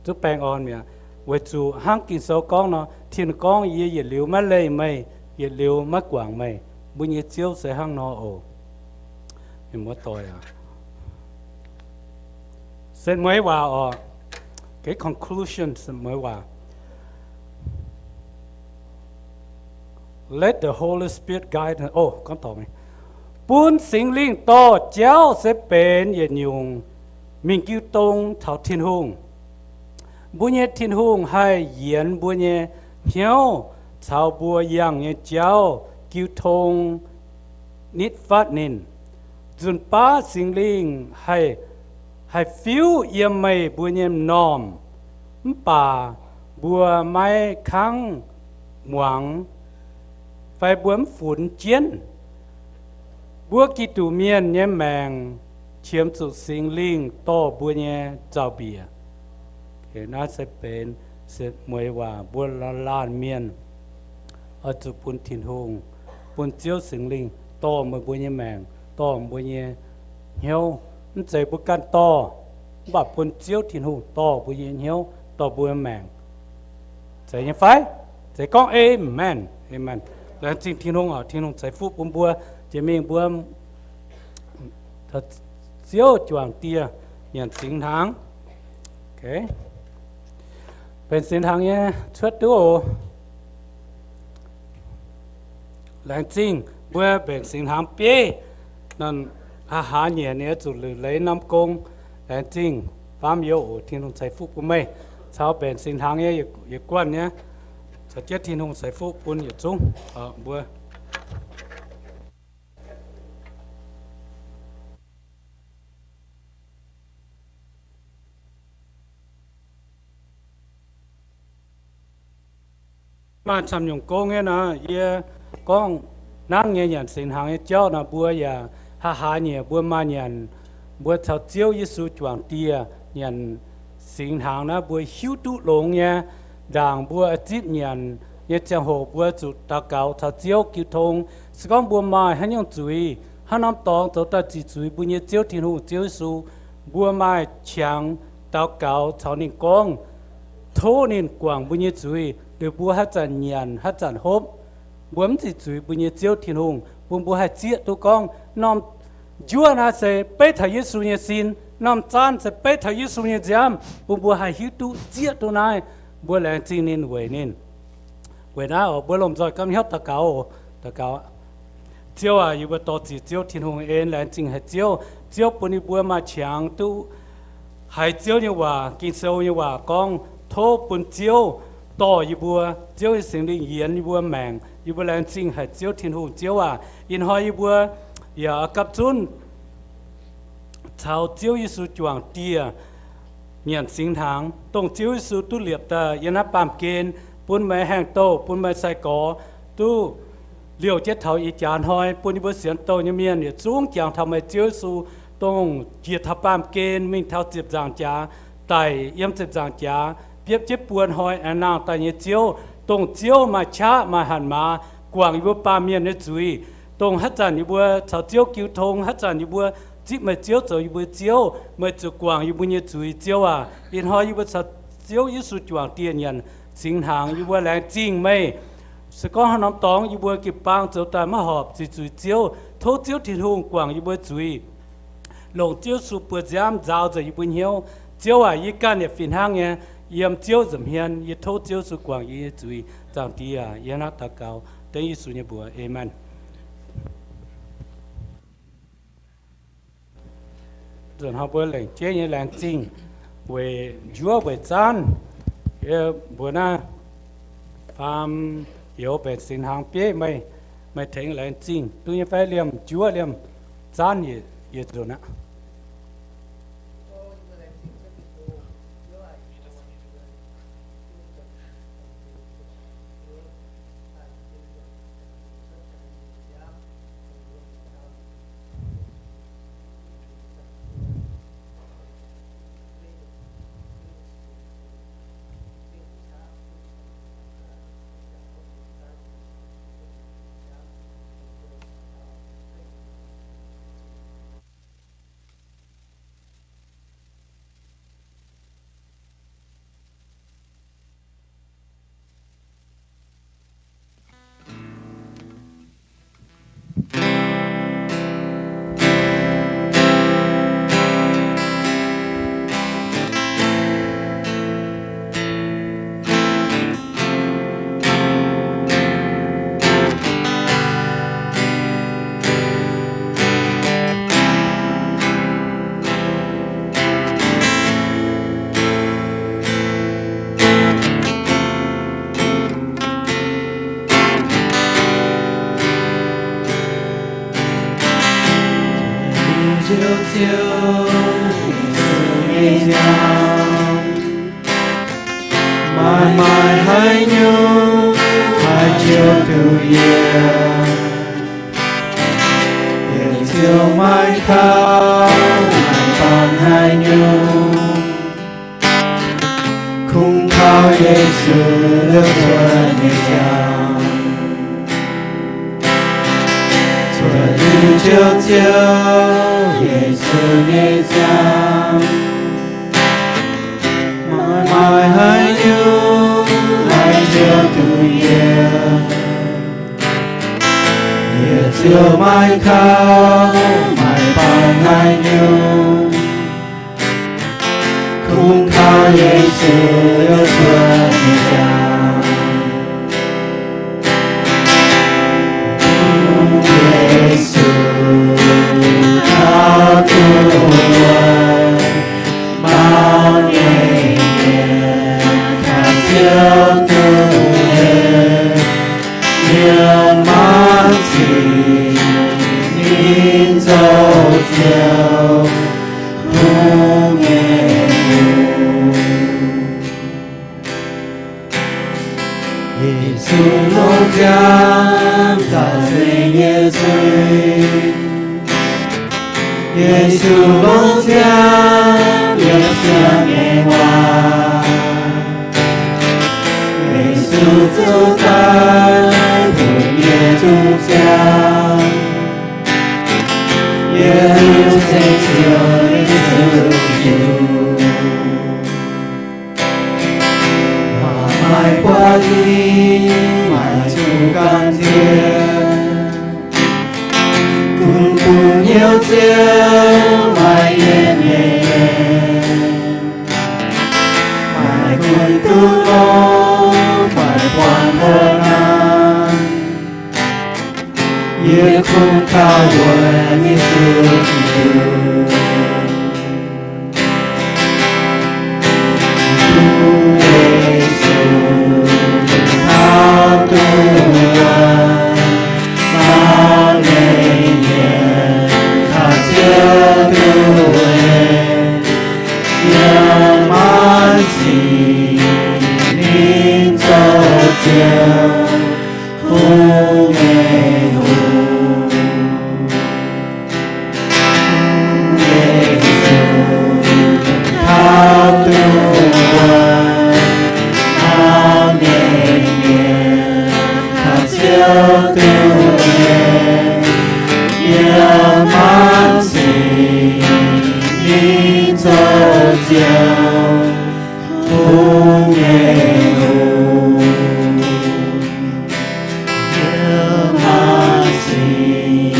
zungv baengh orn mi'aqv. Weic zuqc hnangv Ging-Sou gorngv nor, Tin-Hungh gorngv, yie yietc liuz maiv leih meih, yietc liuz maiv guangc meih. Mbuo nyei Ziouv se hnangv nor oc. Mienh muoz-doic aac, se mueiz waac oc. Geix conclusion se mueiz waac. Let the Holy Spirit guide. O, gorngv dorngc, bun Singx Lingh dorh jauv se benx yietc nyungc mingh jiu dong taux Tin-Hungh. Mbuo nyei Tin-Hungh haih yienx mbuo nyei hnyouv caux mbuo yangh nyei jauv jiu tong nitv fatv ninh. Nzunc baav Singx Lingh haih, haih fiuv yiem meih mbuo nyei m'normh, mv baac mbuo maiv kangv muangx fai mbuo mv funx jienv. Mbuo Giduc mienh nyei maengc qiemx zuqc Singx Lingh dorh mbuo nyei nzauh mbiec. Naaiv se benx mueiz waac mbuo laanh mienh oix zuqc bun Tin-Hungh, bun Ziouv Singx Lingh dorh meih mbuo nyei maengc, dorh mbuo nyei hnyouv. Mv zeiz mbuo ganh dorh, mv baac bun Ziouv Tin-Hungh dorh mbuo nyei hnyouv, dorh mbuo maengc. Zeiz nyei fai? Zeiz gorngv aamen. Aamen. Laengz zingh Tin-Hungh oc. Tin-Hungh ceix fuqv bun mbuo. Jiex mingh mbuo Ziouv juangc dieh nyanc singx hnaangx. Benx singx hnaangx nyei cuotv duqv oc. Laengz zingh mbuo mbenc singx hnaangx bieiv, hnangv haaix nyungc ninh zuqc luic leiz norm gong. Laengz zingh faam youz oc. Tin-Hungh ceix fuqv bun meih caux mbenc singx hnaangx nyei yietc guanh nyei. Caux jienv Tin-Hungh ceix fuqv bun yietc zungv mbuo. Maaih camv nyungc gong nyei nor, yie gorngv hnangv nyei nyanc singx hnaangx nyei jauv nor, mbuo yaac haaix haaix nyungc mbuo maaih nyanc, mbuo caux Ziouv Yesu juangc dieh nyanc singx hnaangx naaiv, mbuo hiuv duqv longx nyei. Ndaangc mbuo zipv nyanc nyei ziangh hoc mbuo zuqc daux gaux caux Ziouv jiu tong. Se gorngv mbuo maaih haaix nyungc zuiz, haaix norm dorngx zoux daaih ziqc zuiz mbuo nyei Ziouv Tin-Hungh, Ziouv Yesu, mbuo maaih qangx daux gaux caux ninh gorngv, tov ninh guangc mbuo nyei zuiz. Liuz mbuo haaix zanc nyanc, haaix zanc hopv, mbuo mv ziqc zuiz mbuo nyei Ziouv Tin-Hungh, bun mbuo haih zieqv duqv gorngv norm njuov naaiv se beiv taux Yesu nyei sin, norm zaanv se beiv taux Yesu nyei nziaamv, bun mbuo haih hiuv duqv zieqv duqv naaiv. Mbuo laengz zingh ninh weic ninh. Weic naaiv oc, mbuo lomh nzoih ganh hnyouv daux gaux. Daux gaux. Ziouv aac, yie mbuo dor-ziec Ziouv Tin-Hungh en, laengz zingh haic Ziouv. Ziouv bun yie mbuo maaih qangx duqv haiz Ziouv nyei waac. Ging-Sou nyei waac gorngv, tov bun Ziouv dorh yie mbuo, Ziouv nyei Singx Lingh yienx yie mbuo maengc. Yie mbuo laengz zingh haic Ziouv Tin-Hungh. Ziouv aac, ih hnoi yie mbuo yaac gapv zunv caux Ziouv Yesu juangc dieh nyanc singx hnaangx, dongh Ziouv Yesu duqv liepc daaih yiem naaiv baamh gen, bun meih haengh douh, bun meih sai-gorx duqv liouh jienv taux ih jaax hnoi, bun yie mbuo sienx douh nyei mienh yietc zungv jangx taux meih Ziouv Yesu, dongh njiec taux baamh gen mingh taux ziepc nzaangc jaax, daic yiem ziepc nzaangc jaax, biopv jienv buo hnoi aengx nangh daaih nyei Ziouv, dongh Ziouv maaih qaqv maaih hatc maaz guangc yie mbuo baamh mienh nyei zuiz. Dongh haaix zanc yie mbuo caux Ziouv jiu tong, haaix zanc yie mbuo zipv meih Ziouv zoux yie mbuo Ziouv, meih zuqc guangc yie mbuo nyei zuiz, Ziouv aac. Ih hnoi yie mbuo caux Ziouv Yesu juangc dieh nyanc singx hnaangx, yie mbuo laengz zingh meih. Se gorngv haaix norm dorngx yie mbuo jiu-baang zoux daaih maiv horpc ziqc zuiz Ziouv, tov Ziouv Tin-Hungh guangc yie mbuo zuiz. Longc Ziouv Yesu buoz-nziaamv nzaaux nzengc yie mbuo hnyouv. Ziouv aac, yie ganh yaac fih hnangv nyei, yiem Ziouv nza'hmien yie tov Ziouv Yesu guangc yie nyei zuiz. Zaangc Diex aac, yie hnangv naaiv daux gaux dengv Yesu nyei mbuox. Aamen. Nzunc hnoi mbuo lengc jeiv nyei laengz zingh weic njuov weic zaanv. Mbuox naaiv faam youz mbenc singx hnaangx bieiv meih, meih tengx laengz zingh duqv nyei fai? Liemh njuov liemh zaanv yietc nzunc aqv. Maaih maaih haaix nyungc haih jouh duqv yie, yie ziouc maiv kaux, maiv bangc haaix nyungc. Kungx kaux Yesu liouh cuotv nyei ziangh, cuotv liuz ziouc ziouc Yesu nyei ziangh. Maiv maaih haaix nyungc haih njoux duqv yie. Yie ziouc maiv kaux, maiv bangc haaix nyungc. Kungx kaux Yesu liouh cuotv nyei ziangh. Yesu kaux duqv wuov, maux nyei mienh kaux ziouc duqv wuov, yiem maanc sic ninh zoux Ziouv, Tin-Hungh nyei Hungh. Yesu longc ziangx nzaaux nzengc yie zuiz. Yesu longc ziangx liepc siang nyei waac. Yesu zuqc daaih bun yie duqv ziangx. Yie hiuv ceng Ziouv Yesu Giduc. Maaih buatc ninh, maaih zuqc gan zien, bun bungx hnyouv Ziouv maaih yietc nyei en. Maaih gunv duqv longx, maaih buangh hlo naanc, yie kungx kaux wuov Yesu Giduc. Yesu kaux duqv wuov, maux nyei mienh kaux Ziouv duqv wuov, yiem maanc sic ninh zoux Ziouv, Tin-Hungh nyei Hungh. Yesu kaux duqv wuov, maux nyei mienh kaux Ziouv duqv wuov, yiem maanc sic ninh zoux Ziouv, Tin-Hungh nyei Hungh. Yiem maanc sic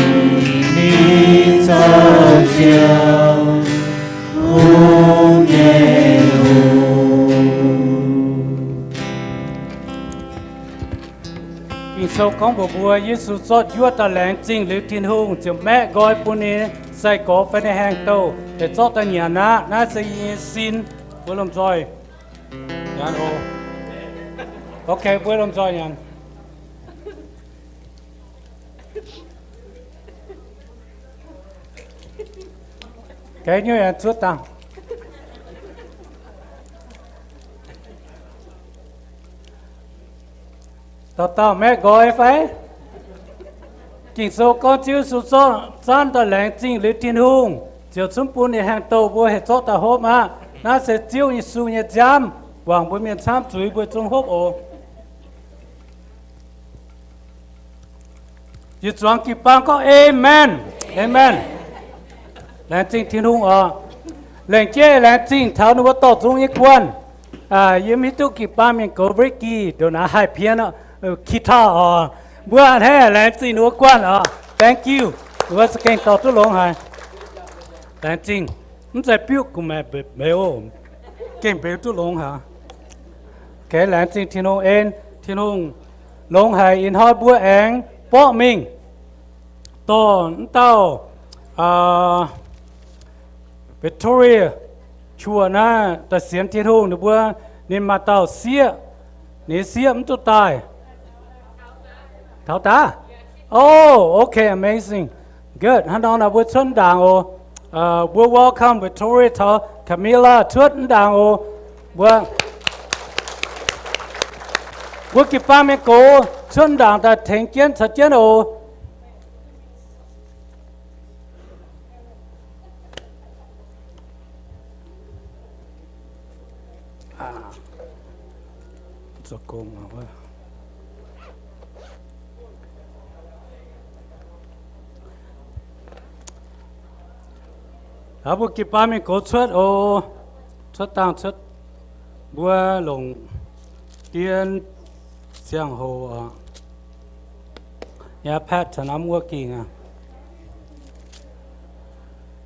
ninh zoux Ziouv, Tin-Hungh nyei Hungh. Ging-Sou gorngv mbuox mbuo, Yesu zorqv njuov dauh laengz zingh liuz Tin-Hungh, ziouc maeqv nqoi bun ninh sai-gorx fai ninh haaix dauh, daaih zorqv daaih nyanc aqv. Naaiv se yie nyei sin. Mbuo lomh nzoih nyanc oc. Ok, mbuo lomh nzoih nyanc. Ga'naaiv nyei cuotv dangh. Dauh dauh maeqv nqoi fai? Ging-Sou gorngv Ziouv Yesu zorqv zanv daaih laengz zingh liuz Tin-Hungh, ziouc zunv bun ninh haaix dauh, mbuo haih zorqv daaih hopv aqv. Naaiv se Ziouv Yesu nyei nziaamv, wangc mbuo mienh camv zuiz mbuo zungv hopv oc. Yietc zuangx jiu-baang gorngv, Amen. Amen. Laengz zingh Tin-Hungh oc. Laengz jeiv laengz zingh taux ninh mbuo dorh nzung nyei guanh. Yie mv hiuv duqv jiu-baang mienh gox Ricky ndongc naaiv haih pian, guitar oc. Mbuo a'hneiv laengz zingh ninh mbuo guanh oc. Thank you. Ninh mbuo za'gengh dorh duqv longx haic. Laengz zingh. Mv zeiz biuv gu'maeqc mbeix oc. Gengh mbeix duqv longx haic. Laengz zingh Tin-Hungh en, Tin-Hungh longx haic ih hnoi mbuo aengx borqv mingh dorh m'dauh Victoria Chuoqc naaiv daaih sienx Tin-Hungh ninh mbuo, ninh maaih dauh sieqv, ninh sieqv mv duqv daaih. Taux daaih? Oh, okay, amazing. Good. Hnangv nor naaic mbuo cuotv ndaangc oc. Mbuo welcome Victoria caux Camila cuotv ndaangc oc. Mbuo, mbuo jiu-baang mienh gox cuotv ndaangc daaih tengx jienv caux jienv oc. Aa, mbuo gin baav mingh gox cuotv oc. Cuotv dangh cuotv, mbuo longc dien ziangh hoc oc. Yaac paeqv taux norm wuov gingh aqv.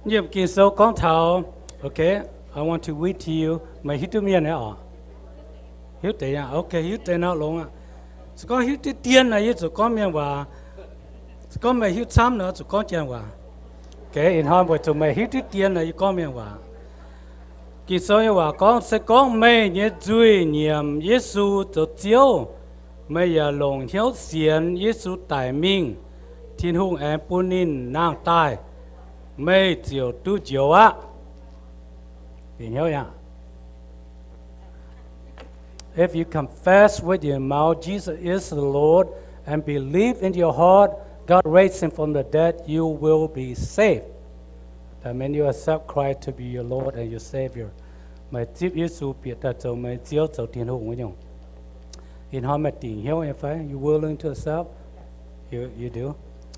Yiem Ging-Sou gorngv taux, okay, I want to read to you. Meih hiuv duqv mienh nyei oc? Hiuv deix aqv. Okay, hiuv deix nor longx aqv. Se gorngv hiuv duqv dien nor, yie zuqc gorngv mienh waac. Se gorngv meih hiuv camv nor, zuqc gorngv janx waac. Okay, ih hnoi weic zuqc meih hiuv duqv dien nor, yie gorngv mienh waac. Ging-Sou nyei waac gorngv, se gorngv meih nyei nzuih nyiemc Yesu zoux Ziouv, meih yaac longc hnyouv sienx Yesu daic mingh, Tin-Hungh aengx bun ninh nangh daaih, meih ziouc duqv njoux aqv. Bieqc hnyouv aqv. If you confess with your mouth Jesus is the Lord and believe in your heart God raised him from the dead, you will be saved. That means you accept Christ to be your Lord and your Savior. Meih zipv Yesu bieqc daaih zoux meih nyei Ziouv, zoux Tin-Hungh wuov nyungc. Ih hnoi meih dingc hnyouv nyei fai? You willing to accept? You, you do?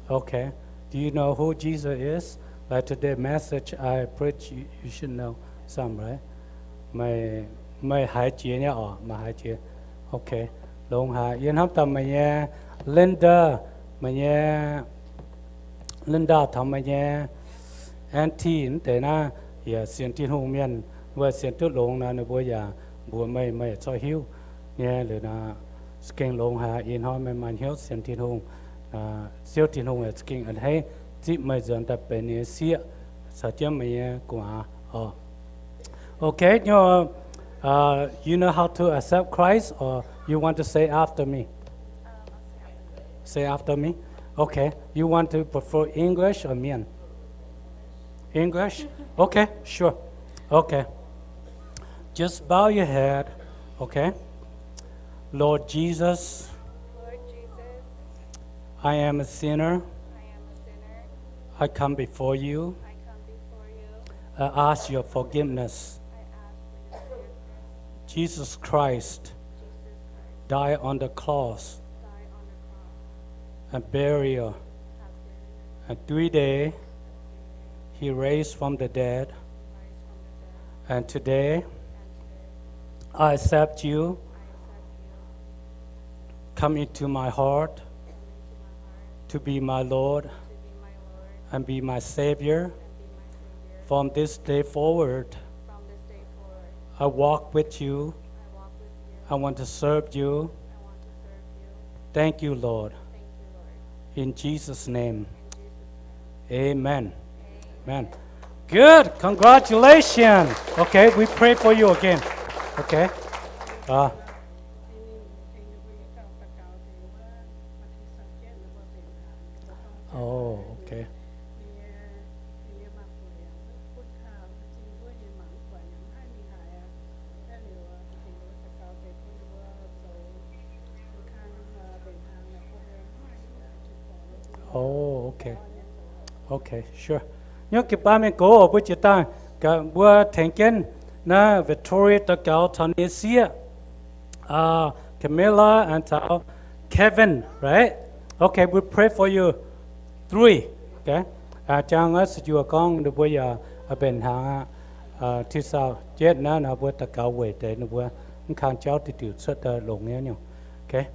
Okay. Do you know who Jesus is? Like today message I preach, you, you should know some, right? Meih, meih haiz jiex nyei oc, meih haiz jiex. Okay. Longx haic. Yie hnamv daaih meih nyei Linda, meih nyei Linda taux meih nyei auntie wuov deix naaiv yaac sienx Tin-Hungh mienh, wuov sienx duqv longx nor, ninh mbuo yaac mbuox meih, meih yaac corc hiuv nyei liuz nor, za'gengh longx haic. Ih hnoi meih maaih hnyouv sienx Tin-Hungh, Ziouv Tin-Hungh yaac za'gengh a'hneiv zipv meih nzuonx daaih benx ninh nyei sieqv caux jienv meih nyei gu'nguaaz oc. Okay, you know, uh, you know how to accept Christ, or you want to say after me? Say after me. Okay. You want to prefer English or Mien? English? Okay, sure. Okay. Just bow your head. Okay. Lord Jesus, Lord Jesus, I am a sinner. I am a sinner. I come before you. I come before you. I ask your forgiveness. I ask for your forgiveness. Jesus Christ, Jesus Christ, died on the cross, died on the cross, and burial. And three day, he raised from the dead. And today, I accept you. Come into my heart to be my Lord and be my Savior. From this day forward, I walk with you. I want to serve you. Thank you, Lord. In Jesus' name. Amen. Amen. Good. Congratulations. Okay, we pray for you again. Okay. Uh, oh, okay. Oh, okay. Okay, sure. Nyoc ga'baav mingh gox mbuo jiex daaih, mbuo tengx jienv naaiv Victoria daux gaux taux ninh nyei sieqv, uh, Camilla and taux Kevin, right? Okay, we pray for you three. Okay. Uh, jang aqv, se juoh gorngv ninh mbuo yaac mbenc hnaangx aqv. Uh, ti sau jienv naaiv nor mbuo daux gaux weic deix ninh mbuo mv kang jauv diuc diuc cuotv daaih longx nyei nyungc. Okay.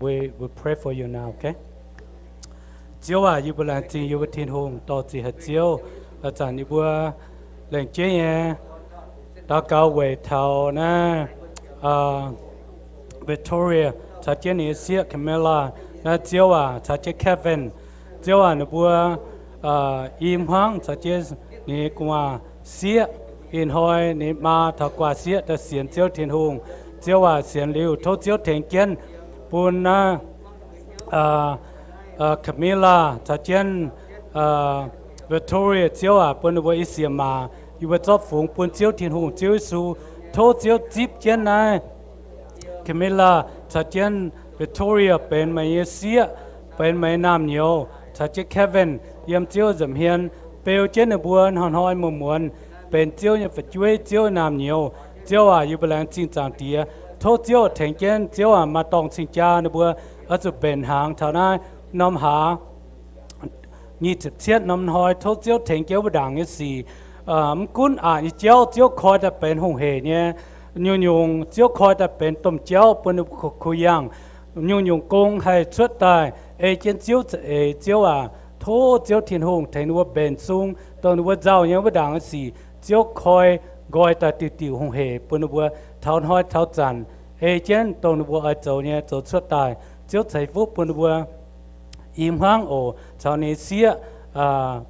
We, we pray for you now, okay? Ziouv aac, yie mbuo laengz zingh yie mbuo Tin-Hungh, dorh ziqc haic Ziouv, ih zanc yie mbuo lengc jeiv nyei daux gaux weic taux naaiv, uh, Victoria caux jienv ninh nyei sieqv Camilla, naaiv Ziouv aac, caux jienv Kevin. Ziouv aac, ninh mbuo, uh, i hmuangv caux jienv ninh nyei gu'nguaaz sieqv. Ih hnoi ninh maa taux gu'nguaaz sieqv daaih sienx Ziouv Tin-Hungh. Ziouv aac, sienx liuz tov Ziouv tengx jienv bun naaiv, uh, uh, Camilla caux jienv, uh, Victoria, Ziouv aac, bun ninh mbuo i sieqv maac, yie mbuo zorqv fungx bun Ziouv Tin-Hungh, Ziouv Yesu. Tov Ziouv zipv jienv naaiv Camilla caux jienv Victoria benx meih nyei sieqv, benx meih nyei naamh nyouz, caux jienv Kevin yiem Ziouv nza'hmien beu jienv ninh mbuo hnoi-hnoi muonz-muonz benx Ziouv nyei fu'jueiv, Ziouv nyei naamh nyouz. Ziouv aac, yie mbuo laengz zingh Zaangc Diex. Tov Ziouv tengx jienv Ziouv aac, maaih dorngh cing-jaa ninh mbuo oix zuqc mbenc hnaangx taux naaiv norm hlaax nyic ziepc cietv norm hnoi. Tov Ziouv tengx jienv wuov ndaangc nyei sic. Mv gunv aqc nyei jauv Ziouv koi daaih benx hungh heic nyei, nyungc-nyungc Ziouv koi daaih benx domh jauv bun ninh mbuo kuh yangh. Nyungc-nyungc gong haih cuotv daaih ei jienv Ziouv za'eix. Ziouv aac, tov Ziouv Tin-Hungh tengx ninh mbuo mbenc sung dongh ninh mbuo nzauh nyei wuov ndaangc nyei sic Ziouv koi nqoi daaih diuc diuc hungh heic bun ninh mbuo taux hnoi taux zanc ei jienv dongh ninh mbuo oix zoux nyei zoux cuotv daaih. Ziouv ceix fuqv bun ninh mbuo i hmuangv oc caux ninh sieqv,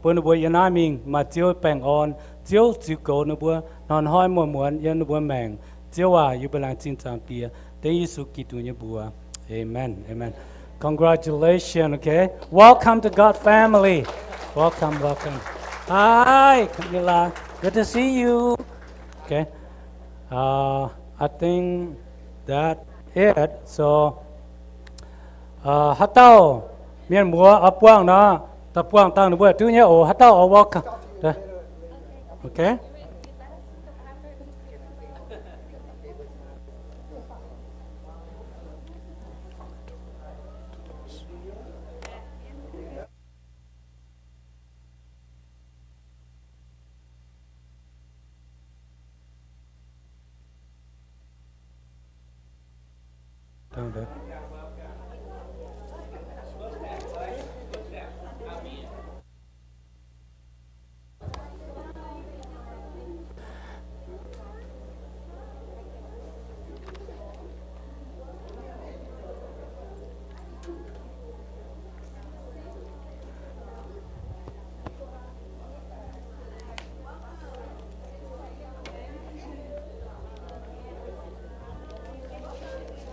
bun ninh mbuo yiem naaiv mingh maaih Ziouv baengh orn. Ziouv ziux goux ninh mbuo hnoi-hnoi muonz-muonz yiem ninh mbuo maengc. Ziouv aac, yie mbuo laengz zingh Zaangc Diex dengv Yesu Giduc nyei mbuox. Amen. Amen. Congratulations. Okay. Welcome to God family. Welcome, welcome. Hi, Camila. Good to see you. Okay. Uh, I think that it. So, uh, haaix dauh mienh muoz oix buangh nor, daaih buangh dangh ninh mbuo duqv nyei oc. Haaix dauh oix welcome. Okay.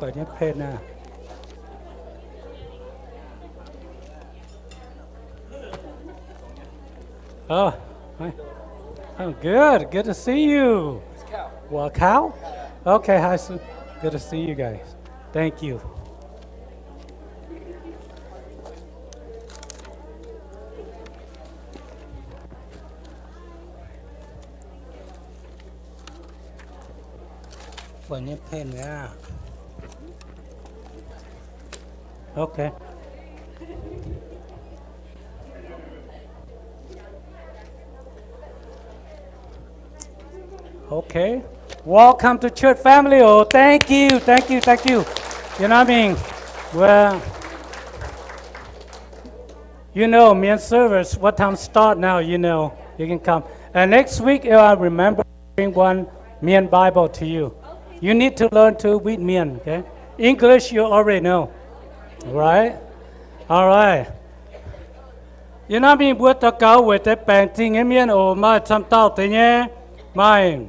Pai niv pen aqv. Oh, hi. Oh, good. Good to see you. Well, cow? Okay, hi. Good to see you guys. Thank you. Pai niv pen aqv. Okay. Okay. Welcome to church family. Oh, thank you, thank you, thank you. You know what I mean? Well, you know, Mien service, what time start now, you know, you can come. And next week, I remember bring one Mien Bible to you. You need to learn to read Mien, okay? English, you already know, right? All right. Yiem naaiv mingh mbuo daux gaux weic deix baengc zingh nyei mienh oc. Maaih camv dauh deix nyei, maaih